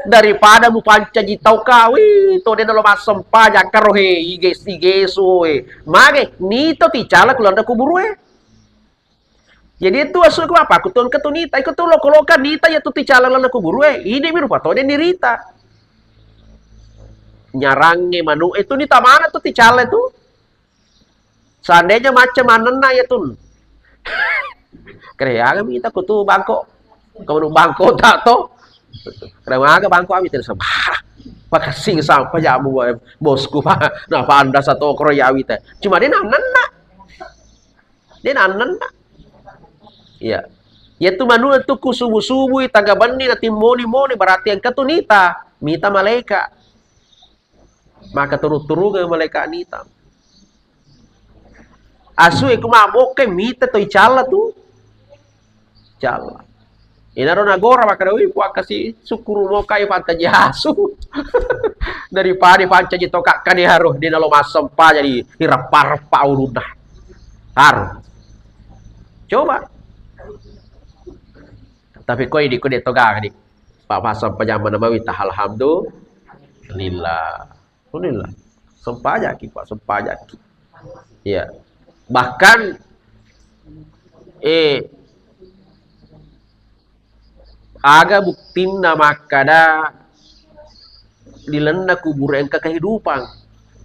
Daripada mupancaji tau kawi, to de nalo massempajang karo he, iges-, igesu, eh. Mage, nito ticala kulanna kuburu e. Jadi itu asu ku apa? Aku tuang ketu nita, ikut tu loko-loka nita ya tu ticala lana kuburu e. Ini mi rupa to de nirita. Nyarange manu e tu nita mana tu ticala tu? Seandainya macam manenna ya tun. Kere aga mita kutu bangko. Kamu bangko tak to? Kere aga bangko ami terus. Bah, makasih sampai jamu, eh, bosku, Pak. Nah, panda satu kro ya wita. Cuma dia nanenna. Dia nanenna. Iya. Ya tu manu tu ku subuh-subuh, tangga benni, na timmoni-moni, berarti engka tu nita. Mita malaika. Maka turu-turungeng malaika nita. Asu e ku mabbokkai mita toi calla tu. Calla. Inaro nagora makkeda, "Wih, puakkasi sukkuru mokai pancaji asu." Daripada pancaji toka kane haro, de nalo massempajang jadi irappa-rappa ulunna. Haro. Coba. Tapi koi di kode toga di. Pak pasang pajama nama wita, alhamdulillah. Alhamdulillah. Sempajaki, Pak, sempajaki. Iya. Bahkan, eh, aga buktinna makkada di lenna kuburu engka kehidupan.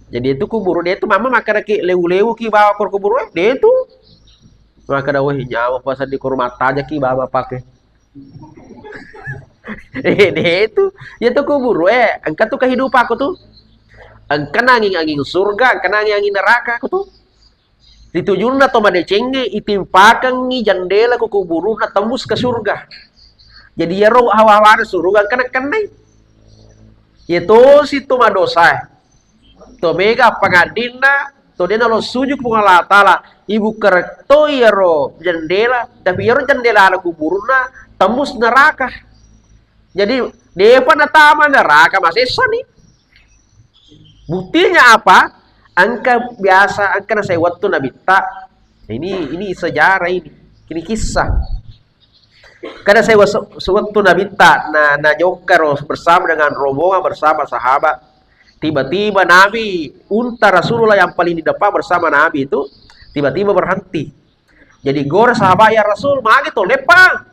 Jadi itu kuburu dia itu mama makkada ki lewu-lewu ki bawa ke kuburu, eh, dia itu. Makkada, "Wah, nyawa pasal di kurma taja ki bawa pakai." Eh, de tu. Ya tu kuburu e, engka tu kehidupan aku tu. Engka nanging angin surga, engka nanging angin neraka aku tu. Ditujunna to madecengnge, itimpakengngi jendela ku kuburuna tembus ke surga. Jadi yaro hawa-hawana surga engka nakennai. Ya tosi tu madosa. To mega pangaddinna, to de nalo suju Puang Allah Taala, ibu keretto iyaro jendela, tapi iyaro jendela ala kuburuna tembus neraka. Jadi depa natama neraka masessa ni. Buktinya apa? Engka biasa, engka nasai wettu nabitta. Ini, ini sejarah ini. Ini kisah. Kada sewa se-, sewettu Nabitta na, na jokkaro bersama dengan rombongan, bersama sahabat. Tiba-tiba Nabi, unta Rasulullah yang paling di depan bersama Nabi itu, tiba-tiba berhenti. Jadi gore sahabat, "Ya Rasul, magi tu leppa?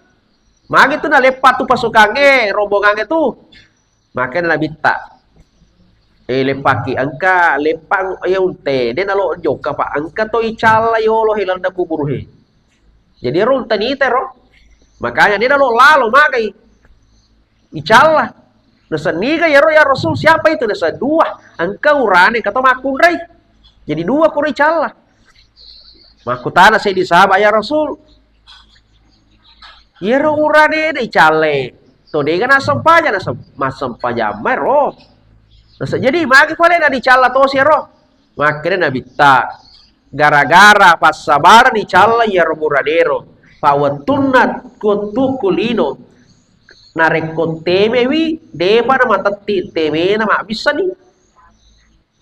Magi tu na leppa tu pasukangnge, rombongangnge tu?" Makanya Nabitta, "Eh, leppaki, engka leppa, ya unte, de nalo jokka, Pak. Engka to icalla yolo he lalenna kuburu he." Jadi ero unta nita ro. Makanya de nalo lalo magai. Icalla. Nasa niga yaro ya Rasul, siapa itu? Nasa dua. Engka urane, engka to makkunrai. Jadi dua koro icalla. Makkutana seddi sahabat, "Ya Rasul, iyaro urane de icalle, to dega nassempajang?" Nasa, "Massempajang mai ro." Nasa, "Jadi magi pale na dicalla tosi ro?" Makkeda Nabitta, "Gara-gara passabareng icalla iyaro buranero, pa wettunna wettukku lino, narekko temewi, depa namatetti temena mabbissani.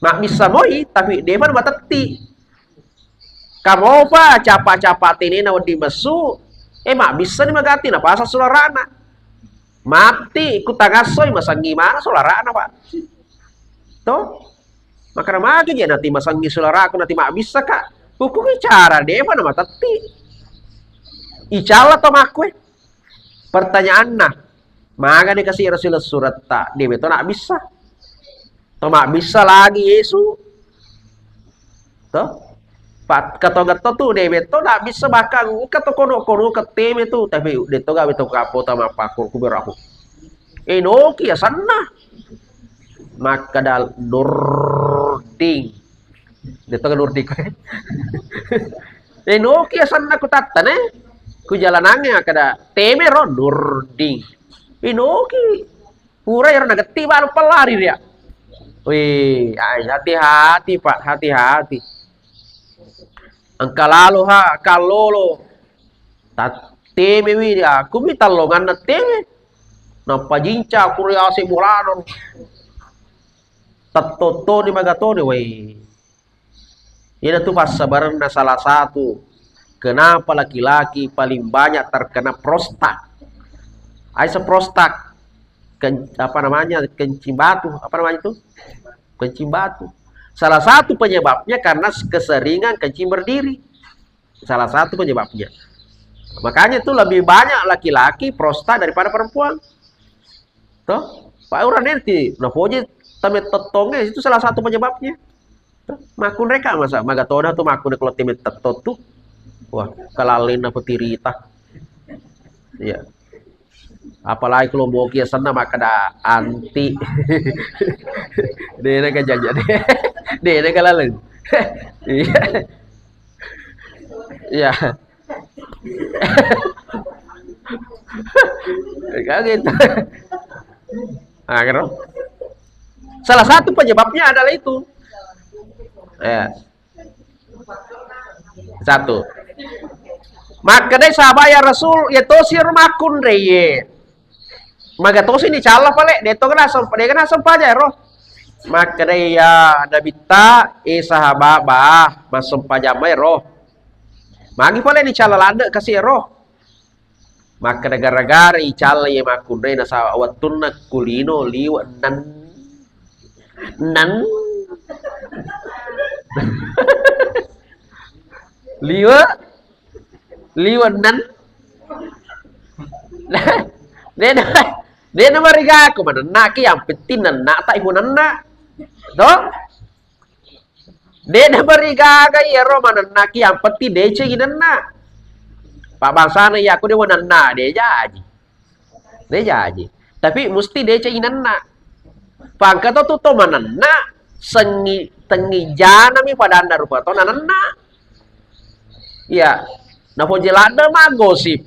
Mabbissa moi, tapi depa namatetti. Kamopa capa-capa tenena wedding messu, eh, mabbissani magatti napasang sularana. Matti ku tangassoi, masengngi maneng sularana, Pak." To? Makkeda, "Magi je nati masengngi sularaku, nati mabbissaka?" Kukkugi cara depa namatetti. Icalla to makkue. Pertanyaanna, magani kasi ero silessuretta, dewe to nabbissa. To mabbissa lagi Yesu. To? Pat-, kato getto tu, dewe to nabbissa, bahkan engka to kono-kono keteme tu, tapi de to gawe to kapota mappakkur kuberahu. Enoki asenna. Makkeda Nurdin. De to Nurdin. Enoki asenna kutattane. Kujalanangnge makkeda, "Teme ro?" "Nurdin." Enoki. Pura ero nagetti balu pellari dia. Wih, ai, hati-hati, Pak, hati-hati. Engka lalo ha, kallolo. Tat-, temewi dia, aku mi tallonganna teme. Nappa jinca kuri ase bolana. Tettottoni magatoni, weh. Iyanatu passabarenna salah satu kenapa laki-laki paling banyak terkena prostat. Aisa prostat, ken-, apa namanya, kencing batu, apa namanya itu? Kencing batu. Salah satu penyebabnya karena keseringan kencing berdiri. Salah satu penyebabnya. Makanya itu lebih banyak laki-laki prostat daripada perempuan. Toh? Pak, ura nanti, napoji tame tettongnge, itu salah satu penyebabnya. Toh? Makkunreka masa, magatona tu makkunre kalau tame tettong tu. Wah, kelalin apa tirita. Iya. Apalagi kalau mau kia sana makkeda anti. Dena kan jajan. Dena kan laleng. Iya. Iya. Kaget. Nah, kan? Salah satu penyebabnya adalah itu. Ya. Satu. Makkedai sahabat, "Ya Rasul, ya tosi ro makkunrai ye. Magatosi ni calla pale, de to kena semp-, de kena sempaja ro." Makkedai ya Nabitta, "Eh sahabat, bah, massempajang mai ro. Magi pale ni calla ladde kasi ro." Makkeda gara-gara icalla iye makkunrai nasaba wettunna kulino liwe' nan-, nan-, liwe', liwe' nan-, de' na, de' na marigaku manennaki, yang penting nenna ta ibu nenna. To? De' nabarigaga iyaro manennaki, yang penting deceng inenna. Pabbangsana iya, aku de' manenna, de' jaji. De' jaji. Tapi musti deceng inenna. Pangka to tu to manenna, sengi, tengi janami padanna rupa to nanenna. Iya. Napoji ladde maggosip.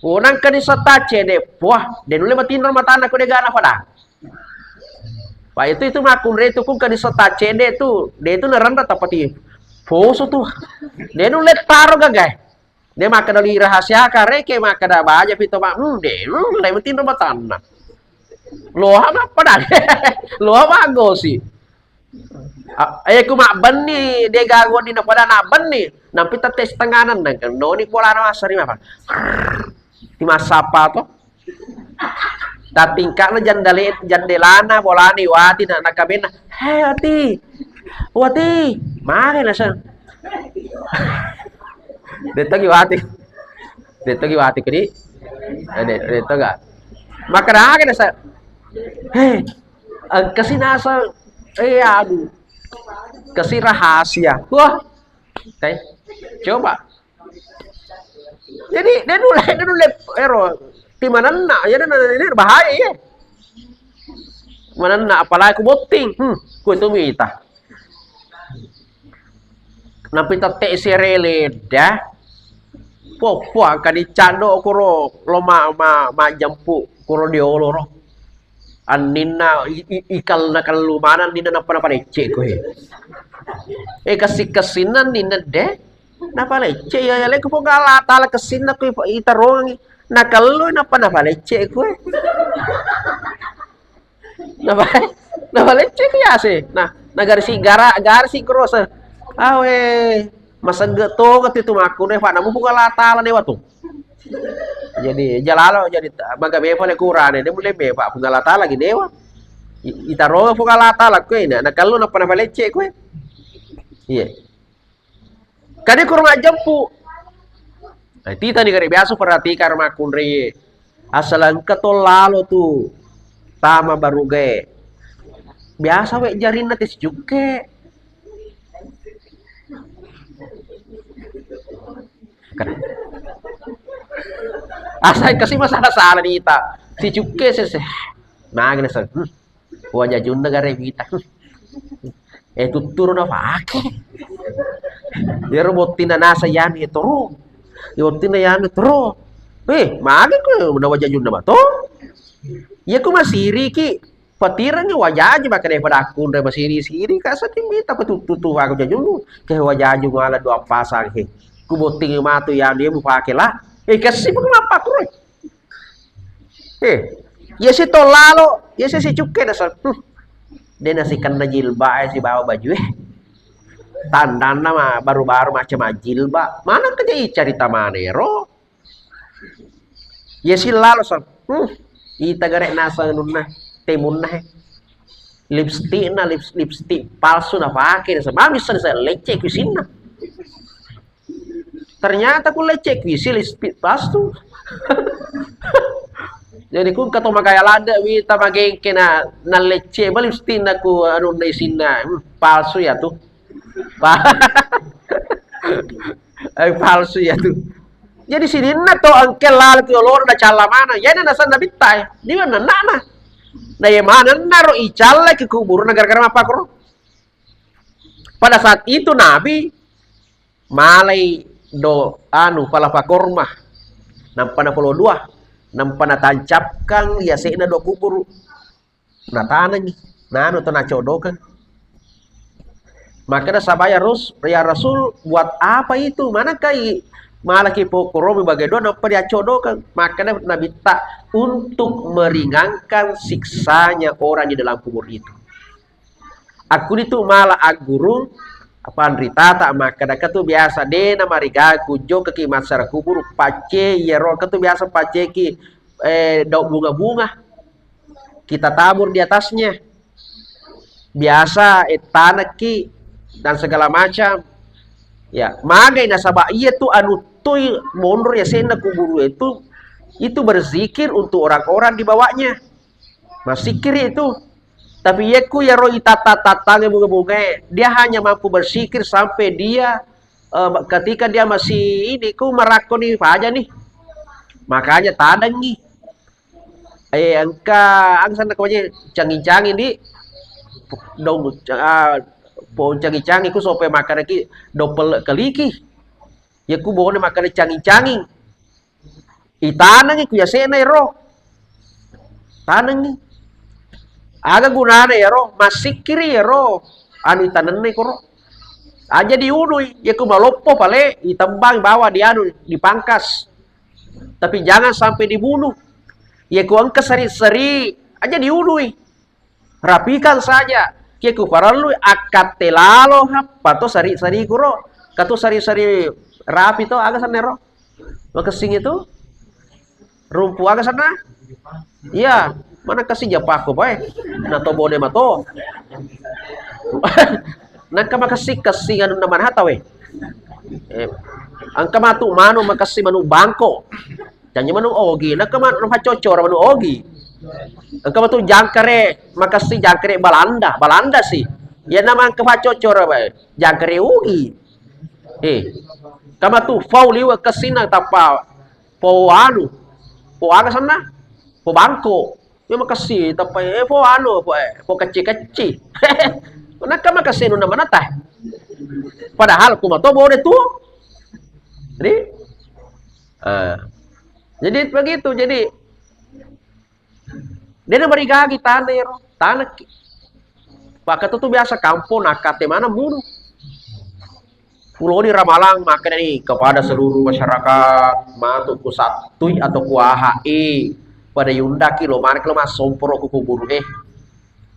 Unang kani setta cede, puah, de' nulle matinro matanna ko de' gana pada. Pak, itu, itu makkunrai tu, ku engka dissetta cede tu, de' tu narenra tapati poso tu. De' nulle taro gaga. De' makkeda li rahasiaka, reke makkeda baja pito mak, hmm, de' nulle matinro matanna. Loha mappada. Loha maggosi. A-, eh, ku mabbenni, de' gaga ni napada nabbenni. Nampi tette setengah nan, noni polana massari mapa. Ti massappa to. Tatingka'na jandale-, jandelana bolana Iwati na, nakabenna, "Hei, Wati. Wati." Mare naseng. Dettogi Wati. Dettogi Wati kedi. Eh, de-, dettoga. Makkeda aga naseng. "Hei, engkasi naseng. Eh, aduh. Kasi rahasia." Wah. Oke. Coba. Jadi, de' nulle, de' nulle, ero, ti manenna, ya, dan ini bahaya, ya. Manenna, apalagi ku botting, hmm, ku itu mita. Nampi tette' sere ledda, po, po, angka ni cando kuro, lo ma, ma, majjempu, kuro diolo ro. Anninna i-, i-, ikal nakellu maneng anninna nappa napalecce' ko, he. Eh, kessi-kessinna anninna de', napalecce', ya, ya, le ko Puang Allah Taala kessinna ko i-, itarongi. Nakellu nappa napalecce' ko, he. Napa-, napalecce' ko yase. Nah, nagarisi gara-, garisi krosa. Awe, masegge' to kati tu makkunrai, fa namu Puang Allah Taala dewa tu. Jadi, jalalo, jadi, ta-, maga mepa le kurane, de' mulle mepa, Puang Allah Taala gi dewa. I-, itaro Puang Allah Taala koe, na, nakellu nappa napalecce' koe. Iya. Kade kurang ajempu. Nah, titani gare biasa perhatikan makkunrai. Asal engka to lalo tu tama barugae. Biasa we' jarinna te sijukke. Asai kasi masalah-salah nita. Sijukke sese. Magi naseng. Hmm. Wajajunna gare wita. Hmm. Eh, tutturu nafake. Yero bottinna nasa yanu ya toro. Ya bottinna yanu toro. Eh, magi ko na wajajunna mato? Iya ku masiriki. Patirengngi wajaju maka daripada akkunrai masiri-siri, ka seddi mita ko tuttu tu aku jajunnu. Ke wajaju mala dua pasang he. Ku bottingi matu ya dia mupake lah. Eh, kasi maka mappakkuro. Eh, iya si to lalo, iya si sicukke dasar. Hmm. De' nasikenna jilbab e sibawa baju e. Tandanna ma baru-baru macam jilbab. Mana keja carita manero? Iya si lalo, San. Hmm. Ita gare' naseng anunna, temunna, he. Lipstickna, lips-, lipstick palsu nafake, naseng. Mami sen-, sen-, lecce' ku isinna. Ternyata ku lecce' ku isi lipstick palsu. Jadi ku engka to magaya ladde' wita magengke na, nalecce' ba lipstickna ku anunna isinna. Hmm, palsu ya tu. Pa-, eh, palsu ya tu. Jadi sininna to engke laleng ki olona nacalla maneng. Iyana nasenna bitta e. Diwa nenna'na. Na iya manenna ro icalla ki kuburna gara-gara mappakkuro. Pada saat itu Nabi malai do anu palapa korma. Nampa napolo dua. Nampa natancapkan yase'na dua kuburu. Natanengi, nanu to nacodokeng. Makkeda sabaya Rus-, "Ya Rasul, buat apa itu? Manakkai malaki pokoromi bagai dua nappa diacodokeng?" Makkeda Nabitta, "Untuk meringankan siksanya orang di dalam kubur itu." Akkunitu mala aggurung, apa anritata, makkeda, "Ketu biasa dena marigagu jokaki massara kuburu, pacce iyaro ketu biasa pacceki, eh, daun bunga-bunga." Kita tabur di atasnya. Biasa, eh, tanekki dan segala macam. Ya, magai nasaba iya tu anu toi monro yasenna kuburu itu, itu berzikir untuk orang-orang di bawahnya. Massikkiri itu. Tapi yekku yaro itatta-tattange bunga-bungae, dia hanya mampu bersikir sampai dia, eh, ketika dia masih ini, ku marakkoni faja nih. Makanya tadengi. Eh, engka, engka sanna ko je, canging-canging, di. Dong, ah, pohon canging-canging, ku sope makanaki, dopel keliki. Ya, ku bone makana canging-canging. Itanengi ku yasena ero. Tanengi. Aga gunana ero, massikkiri ero, anu itanenne koro. Aja diunui, ya ku maloppo pale, itembang bawa dianu, dipangkas. Tapi jangan sampai dibunuh. Yeko engka seri-seri, aja diului. Rapikan saja. Yeko parellu akkatte lalo happa to seri-seri kuro. Kato seri-seri rapi to, aga sennero. Makessing itu. Rumpu aga senna? Iya, mana kasi japako bae. Na to bone mato. Nangka makessing-kessing anunna manata we. Eh, engka matu manu makessing manu bangko. Janji manu ogi, nangka manu faccocora manu ogi. Engka matu jangkare makessing jangkare Balanda, Balanda si. Ya nama engka faccocora bae. Jangkare ugi. Eh, engka matu fau liwe kessina tappa po anu, po aga senna? Po bangko. Iya makessing, tappa, eh, po anu, po, eh, po kecci-kecci. Nangka makessing anunna manata. Padahal kumato bone tuo. Jadi, eh, jadi begitu. Jadi, de' namarigagi tana ero, tanaki. Pakatu tu biasa kampong nakate mana munu. Puloni Ramalang makkedani kepada seluruh masyarakat, matu kusattui atau kuahai pada yundaki lo maneng lo massomporo ku kuburu e.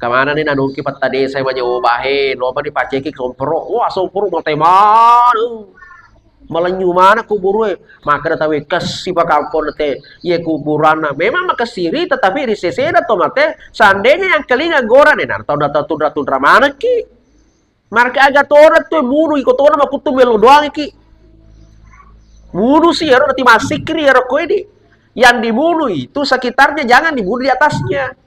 Kamana ni nanungki petta desa manyoba he, lo mani paceki somporo. Wah, somporo mate mana. Malenyu mana kuburu e. Makkeda tawe kessi pa kampong te. Ye kuburanna. Memang makessiri tetapi ri sesena to mate. Seandainya yang kelinga gorane, nah, tau tundra-tundra manekki. Marke aga tona tu munu iko tona makuttu melo doang iki. Munu si ero nanti masikri ero koe di. Yang dibunuh itu sekitarnya jangan dibunuh di atasnya.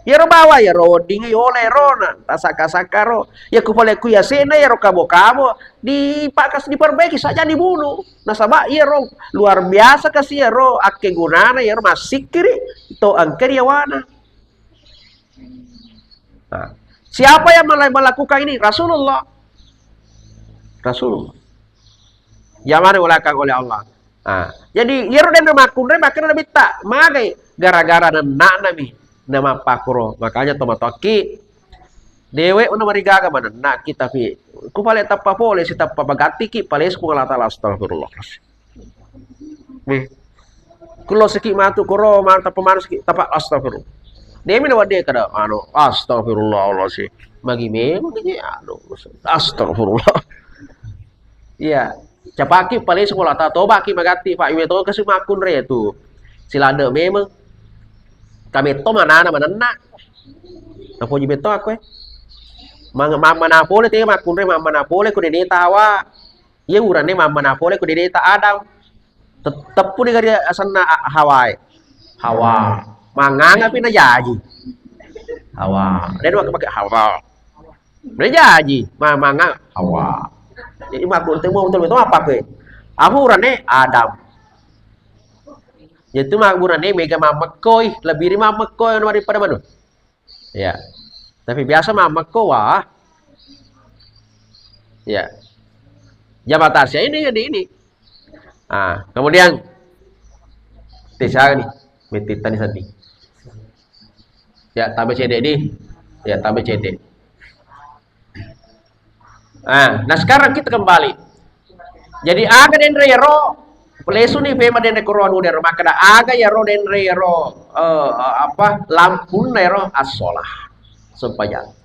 Yero bawa yero wedding yole ero na tasaka-saka ro. Ya ku pale ku yasena yero kabo-kabo dipakas diperbaiki saja dibunuh. Nasaba yero luar biasa kasi yero akkegunana yero masikri to engke yawana. Nah, siapa yang mela-, melakukan ini? Rasulullah. Rasulullah. Yang mana dimuliakan oleh Allah. Nah, jadi iyaro denre makkunrai makkedana Nabitta, magai gara-gara nenna'nami namappakuro. Makanya tomatoakki dewe una marigaga manenna'ki tapi ku pale tappa pole sitappa bagattiki palesu ku Allah Taala astagfirullah. Nih. Kulo siki matu koro, ma-, tappa manu siki, tappa astagfirullah. Demi na wadde kada, anu, astagfirullah Allah si. Magi memang ini, aduh, astagfirullah. Iya, capaki paling sekolah ta tobaki magatti, Pak, iwe to kasi makkunre tu. Silade memang. Kami to manana manenna. Napoji beto aku, eh. Mang-, mamma napole te makkunre, mamma napole ku dene tawa. Iya uranne mamma napole ku dede ta Adam. Te-, teppu ni gari asenna A-, Hawa e. Hawa. Manganga pi najaji. Hawa. Dena pake Hawa. Najaji. Ma-, manga Hawa. Jadi makku te mau betul betul apa pe? Aku uranne Adam. Jadi itu makku uranne mega mammekoi, lebih ri mammekoi daripada manu. Ya. Tapi biasa mammekko wah. Ya. Jabatan saya ini, ini, ini. Ah, kemudian desa ni, metitan di sini. Ya, tambah cedek ni. Ya, tambah cedek. Ah, nah sekarang kita kembali. Jadi aga denre ero, lesuni pema denre koro anu dero, makkeda aga ero denre ero, eh, eh, apa, lampunna ero as-shalah, sempajang.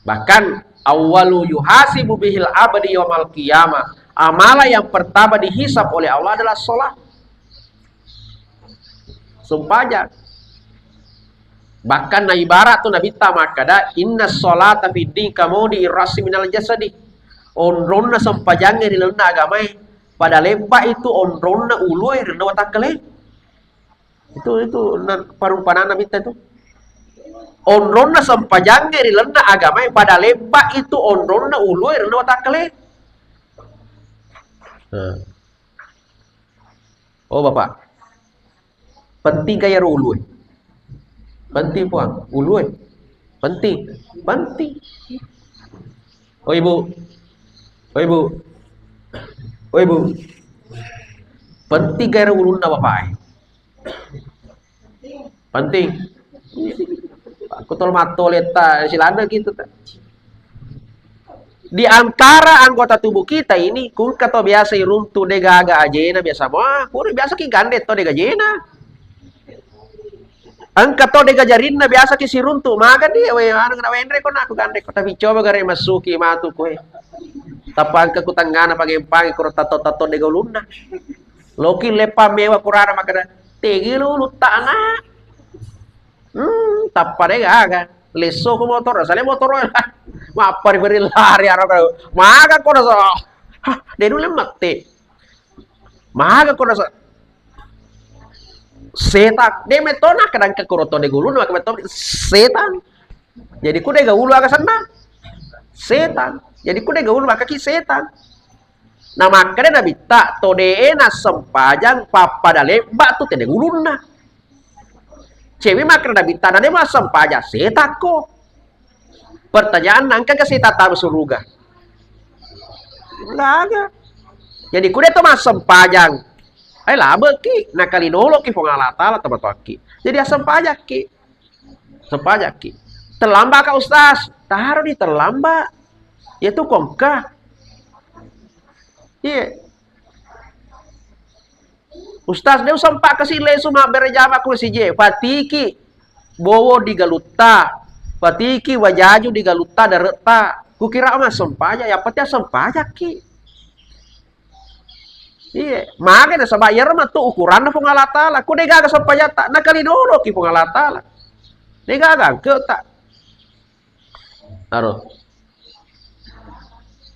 Bahkan awwalu yuhasibu bihil abdi yaumal qiyamah, amala yang pertama dihisab oleh Allah adalah sholat. Sempajang. Bahkan na ibarat tu Nabitta makkeda, "Inna sholata fid din kamaudi irrasi minal jasadi." Onronna sempajangnge ri lalenna agamae pada lebba itu onronna ulue ri lalenna watakkale. Itu, itu na-, perumpamaan Nabitta itu. Onronna sempajangnge ri lalenna agamae pada lebba itu onronna ulue ri lalenna watakkale. Nah. Oh, Bapak. Penting kah iyaro ulue? Penting, Puang. Ulue. Penting. Penting. Oh, Ibu. Oh, Ibu. Oh, Ibu. Penting kah iyaro ulunna Bapak e? Penting. Aku tol matto letta silana gitu ta. Di antara anggota tubuh kita ini, ku engka to biasa iruntu de gaga ajena biasa. Wah, pura biasa ki gande to de gajena. Engka to de gajarinna biasa ki siruntu. Maga di, we, anu na wenre ko na aku gande ko, tapi coba gare masuki matu koe. Tappa engka ku tengngana pangempang ko tato-tato de gaulunna. Loki leppa mewa kurana makkeda, "Tegi lu ulutta, Ana'?" Hmm, tappa de' gaga. Lesso ko motoro, sale motoro. Mappari-pari lari aro ka. Maga ko nasa. Hah, de' nulle mette. Maga ko nasa. Setan. De' metto na kadang ke koro to de' gulu, maka metto setan. Jadi ku de' gaulu aga senna? Setan. Jadi ku de' gaulu maka ki setan. Nah, makkeda Nabitta, to de'e nassempajang pappada lebba tu tede gulunna. Cewe makkeda Nabitta, na de' massempajang setakko. Pertanyaan, engka ke setang tama suruga? Enggak ada. Jadi ku de' to massempajang, ai labeki, nakalinoloki Puang Allah Taala tomatoakki. Jadi assempajakki. Sempajakki. Terlambat ka Ustaz? Taro di terlambat. Ya tu kongka. Iya. Ustaz, de' usempa kasi lesu mabbere jama ku sije. Patiki bowo di galutta. Patiki wajaju di galutta dare'ta. Kukira massempajang, ya pasti assempajakki. Iya, maga nasaba iyaro matu ukuranna Puang Allah Taala. Ku de' gaga sempajatta, nakalinonoki Puang Allah Taala. De' gaga engketa. Aro.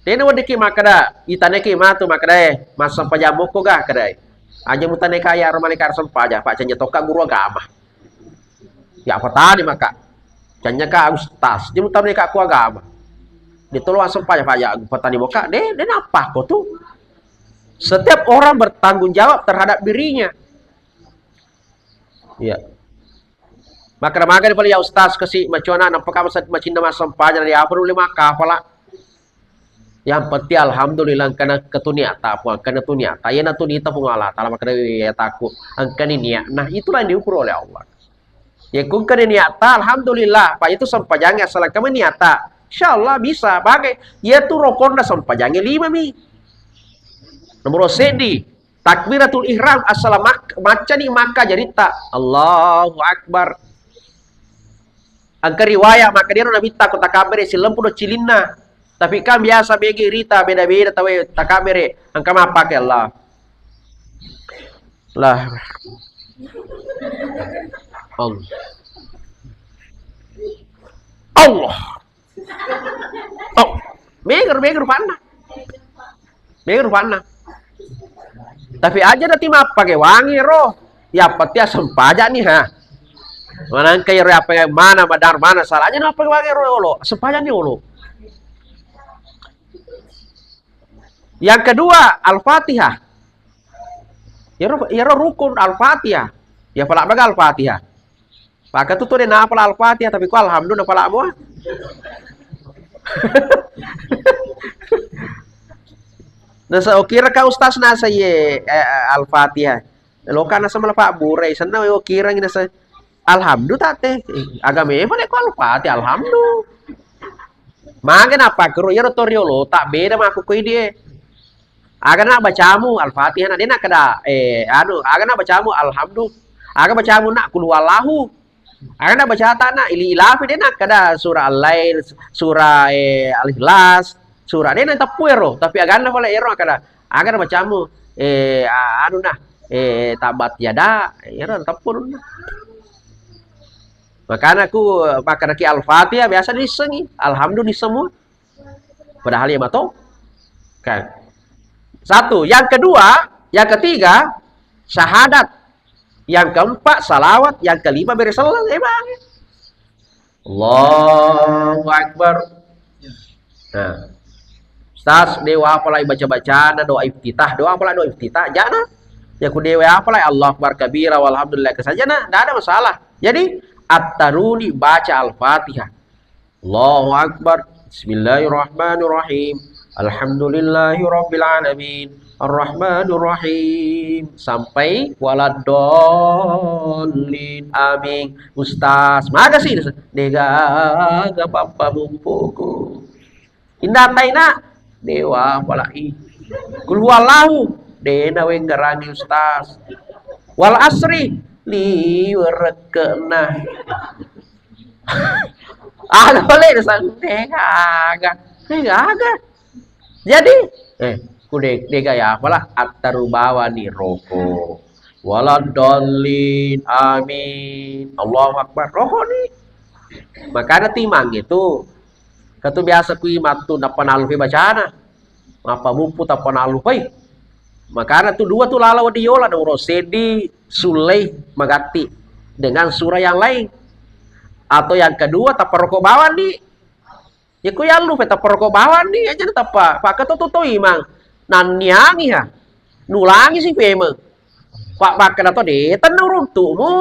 Tena weddikki makkeda, itaneki matu makkeda, eh, massempajang mokko ga, kedai. Aja mutaneka iyaro maleka sempajang, Pak, canja tokka guru agama. Ya, apa tadi maka? Canya ka ustaz, dia mutaneka ku agama. Dia tolong sempajang, Pak, ya, apa tadi maka? De', de' napa ko tu? Setiap orang bertanggung jawab terhadap dirinya. Iya. Makkeda magani pale, ya ustaz, kasi macona nampa ka masa macinna massempajang, ya apa nulle makkapala. Yang penting alhamdulillah engkana ketu niata, Puang, engkana tu niata. Iyana tu nita Puang Allah Taala, makkeda ya takku engkani niat. Nah, itulah yang diukur oleh Allah. Ya ku engkani niata, alhamdulillah. Pak, itu sempajangnya asal engkami niata. Insyaallah bisa. Bagai. Iya tu rokonna sempajangnya lima mi. Nomor seddi. Takbiratul ihram, assala mak-, maccani makka jaritta. Allahu Akbar. Engka riwaya, makkeda ero Nabitta ko takabbere sillempu do cilinna. Tapi kan biasa megi rita beda-beda tawe takabbere. Engka mappake Allah. Lah. Allah. Allah. Oh, mega, mega rupanna. Mega rupanna. Tapi aja nanti mappake wangi ro. Ya pasti asempajang nih ha. Manangka ero apa mana madar mana salahnya mappake wangi ro olo. Asempajang nih olo. Yang kedua, Al-Fatihah. Ero, ero rukun Al-Fatihah. Ya pala maga Al-Fatihah. Maka tu tu de' napala Al-Fatihah, tapi ku alhamdulillah pala mua. Nasa okira ka ustaz nasa ye, eh, Al-Fatihah. Loka nasa mala pabburai, senna okira ngi nasa. Alhamdulillah tate. Agame pale ku Al-Fatihah, alhamdulillah. Maga napakkeru iyaro to riolo, tak beda makku koi die. Aga na bacamu Al-Fatihah na, de' nakkeda, eh, anu, aga na bacamu Alhamdu, aga bacamu na Qul Huwallahu, aga na bacata na Li Ilafi, de' nakkeda surah Al-Lail, surah, eh, Al-Ikhlas, surah, de' nateppu ero, tapi aganna pole ero nakkeda, aga na bacamu, eh, a-, anu na, eh, Tabbat Yada, ero nateppu na. Makana ku makkedaki Al-Fatihah biasa diissengi, Alhamdu diisseng mua. Padahal iya mato. Kan. Satu. Yang kedua, yang ketiga, syahadat. Yang keempat, salawat. Yang kelima, bere selleng. Eh, bang. Allahu Akbar. Nah. Ustaz, dewa apalai baca-bacana doa iftitah. Doa apalai doa iftitah. Jana. Ya ku dewa apalai Allahu Akbar kabira walhamdulillah kesajana. Tidak ada masalah. Jadi, attaruni baca Al-Fatihah. Allahu Akbar. Bismillahirrahmanirrahim. Alhamdulillahirabbil alamin. Arrahmanirrahim. Sampai waladdallin. Amin. Ustaz, maga sih? Degaga papa mumpuku. Indah taina. Dewa apalagi. Kul huwallahu. Dena wenggarangi ustaz. Wal asri. Liwerekkena. Aga pale santai aga. Eh, aga. Jadi, eh, Ku de-, dega ya apalah, attaru bawani roko. Waladdallin, amin. Allahu Akbar. Roko ni. Makana timang itu. Katu biasa ku imang tu nappa nallupai bacana. Mappa muppu tappa nallupai. Makana tu dua tu lala wedding yola, nauro seddi sullei magatti dengan surah yang lain. Atau yang kedua, tappa roko bawani. Iya ku yallupai tappa roko bawani, aja tappa. Pakketo tu to imang. Nanniangi ha. Nulangi si pemeng. Pak makkeda to de tenna uruntu'mu.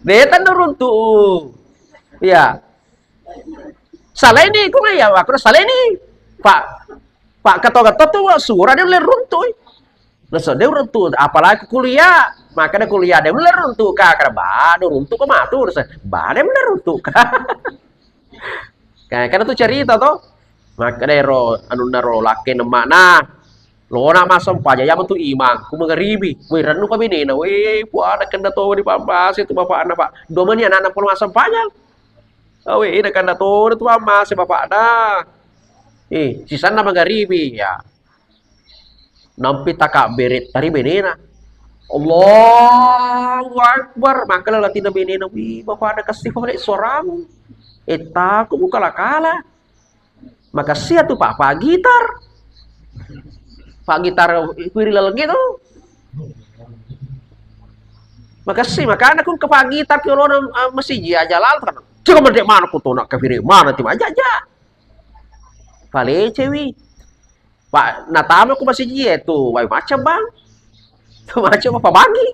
De tenna uruntu'u. Iya. Saleni ku ya, aku saleni. Pak, pak keto-keto tu sura de ulle runtu'i. Leso de uruntu, apalagi kuliah. Makkeda kuliah de ulle runtu ka, kada bado runtu ko matu, terus bade ulle runtu ka. Kayak kada tu cerita to. Makkeda ro anunna ro lakke nemmakna. Lona massempajang, iya metu imang, ku magaribi. Woi, rennu pa benena, woi, puana kenna to di pammase tu bapakna, Pak. Dua meni anakna pole massempajang. Awe, ina kanna todo tu pammase bapakna. Eh, sisanna magaribi, ya. Nampi takabbere tari benena. Allahu Akbar. Makkeda latinna benena, "Wi, bapakna kessi pole suaramu. Eh, taku mukala-kala." Makassi atu Pak, Pak Gitar. Pak Gitar kuwi ri lalengnge to. Makassi, makana ku ke Pak Gitar ki olona, eh, masiji aja lalo kan. Cuma mendek mana ku tona kafire mana tim aja aja. Palecewi. Pak, natama ku masiji e tu, wai macam bang. Macam apa bagi?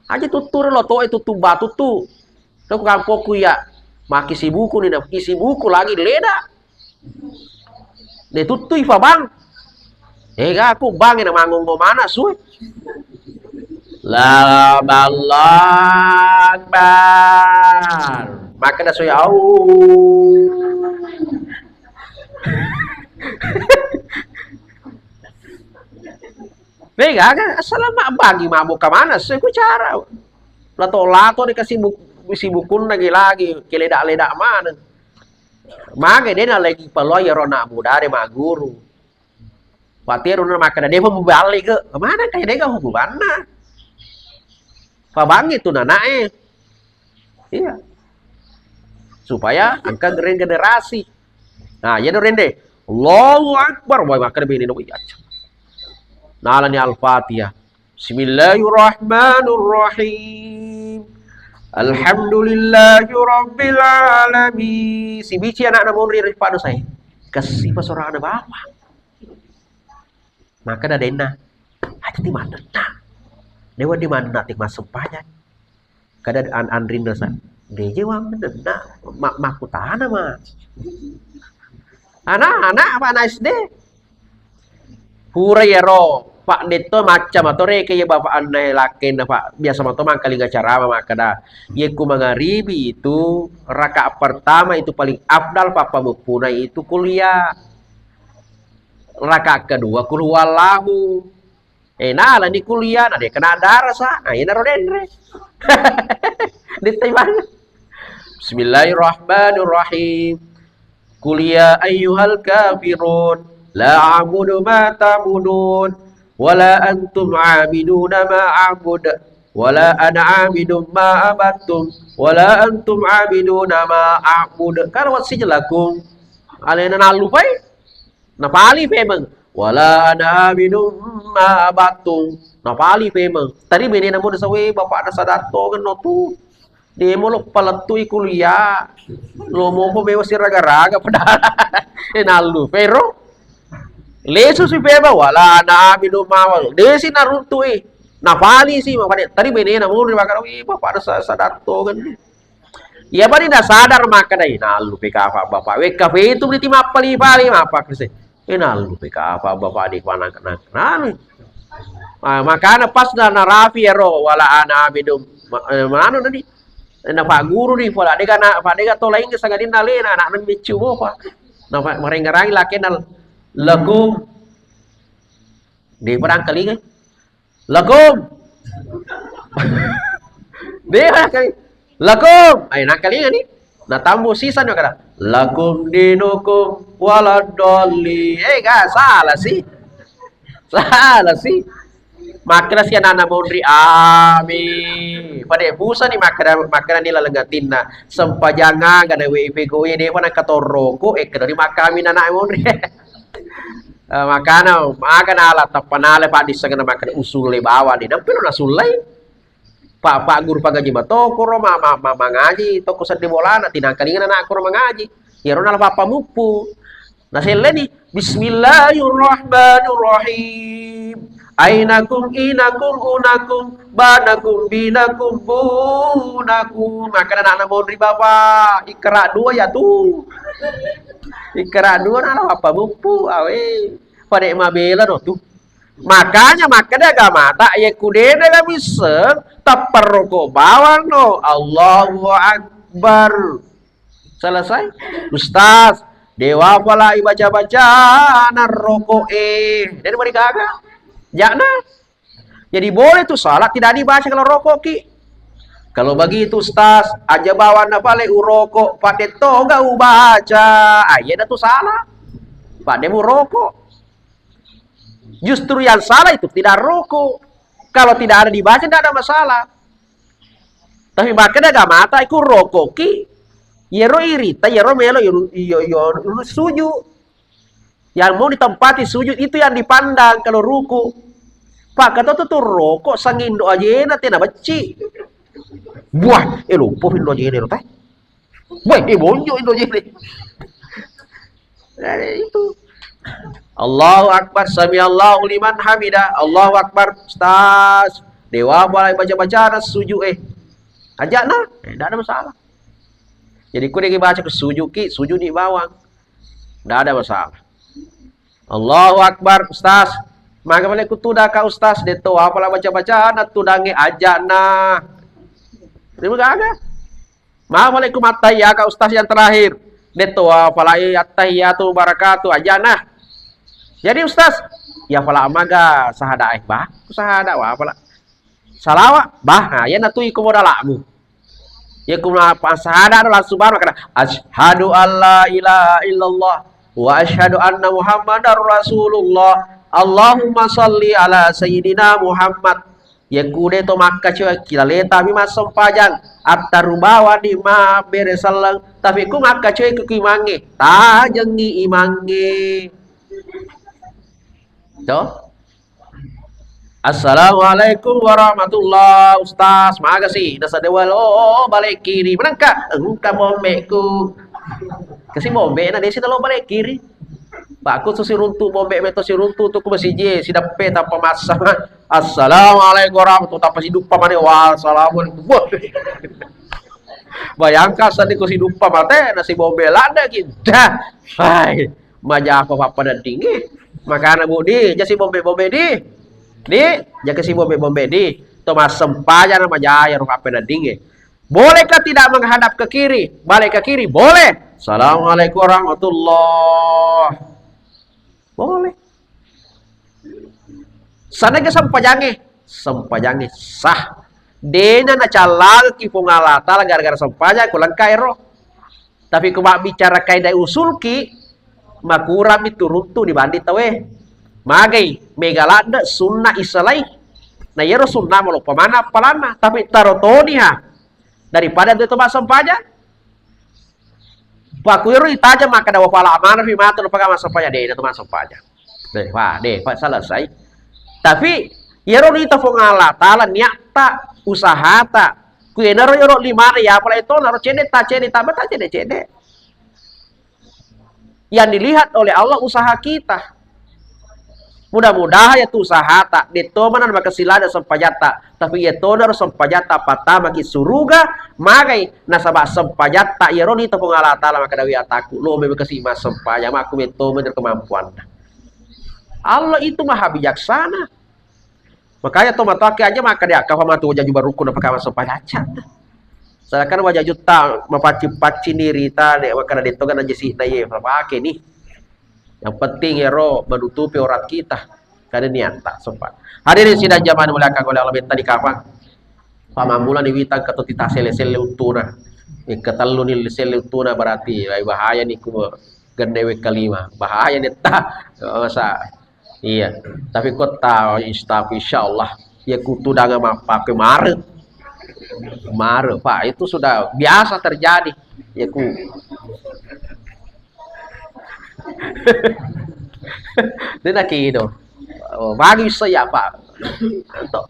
Aja tuttu ri loto'e, tuttu batu tu. Ko kampokku iya, makkisibuku ni, na kisibuku lagi leda. De tuttui fa bang. Ega aku bang na mangongo mana sue. La, Allahu Akbar. Makkeda sue, au. Mega kan, asal mabbagi mabbuka maneng, sekucara. Lato-lato dikasih buk-, sibukunna lagi-lagi, keleda-leda maneng. Mage de nalegi paloa iyaro anak muda de magguru. Watero na makkeda, "Defa muballe ke." Mana kayak dega hubunganna? Pabangi tu nanae. Iya. Supaya engka regenerasi. Nah, iya do rende. Allahu Akbar. Wah, makkeda bene no, iya. Nalani Al-Fatihah. Bismillahirrahmanirrahim. Alhamdulillahirabbil alamin. Sibici anakna monri ri panu sai. Kasih pasorana bapak. Makkeda denna, "Aja ti mannenna. Dewa di manenna ti massempajang." Kada an-, anrinna sa. Deje wa mannenna. Ma-, makkutana ma. Anak-anak apa anak S D? Pura iyaro, Pak, detto macca mato reke iya bapak anna lakkenna, Pak. Biasa mato mangkalinga carama makkeda, "Yekku mangaribi itu, rakaat pertama itu paling afdal, pappamuppuna itu kuliah. Rakaat kedua, kul huwallahu." Eh, nalani kuliah, na de kena darasa. Ah, iyana ro denre. Dittai bang. Bismillahirrahmanirrahim. Qul ya ayyuhal kafirun, la a'budu ma ta'budun, wa la antum 'abiduna ma a'bud, wa la ana 'abidun ma abattum, wa la antum 'abiduna ma a'bud. Kan wassijil lakum. Alena nallupai, napali pemeng. Wa la ana 'abidun ma abattum. Napali pemeng. Tadi bene namu sawe bapak nasa datto no tu. Demo lo palettui kuliah. Lo mopo mewa siraga-raga padahal. Eh, nallu, pero. Lesu si peba, wala na aminu mawal. Desi naruntu, eh. Napali si, mapade. Tadi bene na muri makana, "Wih, bapak ada sa-, sadatto kan." Iya bani na sadar makana, "Ih, nallu peka apa bapak. Wekka fetu ni ti mappali-pali, mapa kese." Eh, nallu peka apa bapak di panang-, nang-, nang. Ah, makana pas na narafi ero, wala ana aminu ma-, eh, manu tadi. Eh, napagguru ni, pala dega na, pa dega to laing sangadinna alena, anak na miccu mopa. Napa marenggarangi lakena, "Lakum." Di padang kalinga. "Lakum." Di padang kalinga. "Lakum." Ai, nakalinga ni. Natammu siseng makkeda, "Lakum dinukum waladdallin." Eh, gak salah sih. Salah sih. Makkeda si anak-anak monri, "Amin." Pada busa ni makkeda, makkeda ni laleng atinna, "Sempajang aga na we pegawai de mana katorroko, eh, kedari makkamin anak monri." Eh, makana, makana ala tappanale paddissengna makkeda usulle bawang ni. Nampi lo nasullai. Pa, pa guru pangaji matokoro, ma, ma, ma, mangaji toko seddi bolana, tinangkalingana anakku ro mangaji. Iyaro nala pappamuppu. Naselleni, "Bismillahirrahmanirrahim. Ainakum, inakum, unakum, banakum, binakum, bunakum." Makkeda anakna monri, "Bapak, ikkara dua ya tu." Ikkara dua nala pappamuppu, awe. Pada mabela no tu. Makanya makkeda agamata, ye kudena ga misseng, tapparroko bawang no. Allahu Akbar. Selesai. Ustaz, dewa pala ibaca-baca narroko eh. Jadi mari gaga. Jakna. Jadi boleh tu salat tidak dibaca kalau rokok ki. Kalau begitu Ustaz, aja bawang na pale urokok, pada toga ubaca. Ah, iya tu salah. Pada murokok. Justru yang salah itu tidak rokok. Kalau tidak ada dibaca, tidak ada masalah. Tapi makkeda agamata, iku rokok ki, yero irita, yero melo, yero, iyo, iyo, suju. Yang mau ditempati sujud itu yang dipandang kalau ruku. Pak, kata tuh, tuh rokok, sangindo aja, nanti na becci. Buah, eh, lupa indo aja, teh. Woi, eh, bonjo itu jadi. Eh, itu. Allahu Akbar, sami Allahu liman hamida. Allahu Akbar, Ustaz. Dewa mulai baca-baca ada sujud eh. Ajakna, eh, tidak ada masalah. Jadi ku dia baca ke sujud ki, sujud di bawang. Tidak ada masalah. Allahu Akbar, Ustaz. Maga pale ku tuda ka Ustaz, deto apa lah baca-baca, na tudangi ajakna. Terima kasih. Maaf alaikum, attahiyaka Ustaz yang terakhir. Deto wa falai attahiyatu barakatuh aja nah. Jadi Ustaz, ya fala amaga sahada eh bah, ku sahada wa fala. Salawa bah, nah, ya natu iko modalamu. Ya ku ma-, pa sahada langsung baru kata asyhadu alla ilaha illallah wa asyhadu anna Muhammadar Rasulullah. Allahumma salli ala sayyidina Muhammad. Yakkude to makkacoe kilaleta mi massempajang, attaru bawani mabbere selleng, tapi ku makkacoe ku imangnge, tajengngi imangnge. To? Assalamualaikum warahmatullah, Ustaz. Magasi, nasadewal, oh, balik kiri. Menengka, engka bombeku. Kasi bombe na desi telo balik kiri. Pakku tu siruntu bombe meto siruntu tu ku masiji, sideppe tanpa massa. Assalamualaikum warahmatullahi, tappa siduppa mane, "Wah, assalamualaikum." Wah. Bayangkan sadi ku siduppa mate, nasi bombe lada kita. Hai, maja apa apa dingin. Makana budi, jasi bombe-bombe di. Di, jaka si bombe-bombe di. To massempajang na majaya rupa apa dingin. Bolehkah tidak menghadap ke kiri? Balik ke kiri? Boleh. Assalamualaikum warahmatullah. Boleh. Sana ke sempajange, sempajange sah. Dena nacallaki Puang Allah Ta'ala gara-gara sempajang ku lengka ero. Tapi ku mabbicara kaidah usulki, makurang mi turuntu dibanding tawe. Magai, mega ladde sunna isalai. Na yero sunna maloppa mana appalanna, tapi taro toni ha. Daripada de to massempajang. Pakku ero itajang makkeda wa pala amana fi matu napaka massempajang, de to massempajang. De, wah, de, pa selesai. Tapi yero nita Puang Allah Ta'ala niatta, usahata. Ku enaro yero limana ya pala itu naro cede ta cede ta bata cede cede. Yang dilihat oleh Allah usaha kita. Mudah-mudahan ya tu usahata, detto mana makasih lada sempajatta, tapi ya tonaro sempajatta pattamaki suruga, magai nasaba sempajatta ya roni to Puang Allah Ta'ala maka dawi ataku, lo memang kasih mas sempajang, aku metto menir kemampuan. Allah itu maha bijaksana. Makanya to matoaki aja maka dia kau matu wajaju baruku napaka mas sempajatta. Sedangkan wajaju ta mapacci-pacci ni rita de maka detto kan aja sih na ye, apa ke ni? Yang penting ero menutupi aurat kita. Kada niatta sempat. Hadirin sidang jamaah dimuliakan oleh Allah, betta di kapang. Pamamula ni witang keto tita sele-sele uttuna. Wekka tellu ni lise lettuna berarti, ai bahaya ni ku genne wekka lima. Bahaya ni ta. Masa, iya. Tapi ko ta istafu, insya Allah. Ya ku tudang mappake mare. Mare, Pak. Itu sudah biasa terjadi. Ya ku. Dena kido. Oh, bagus saya, Pak. Anto.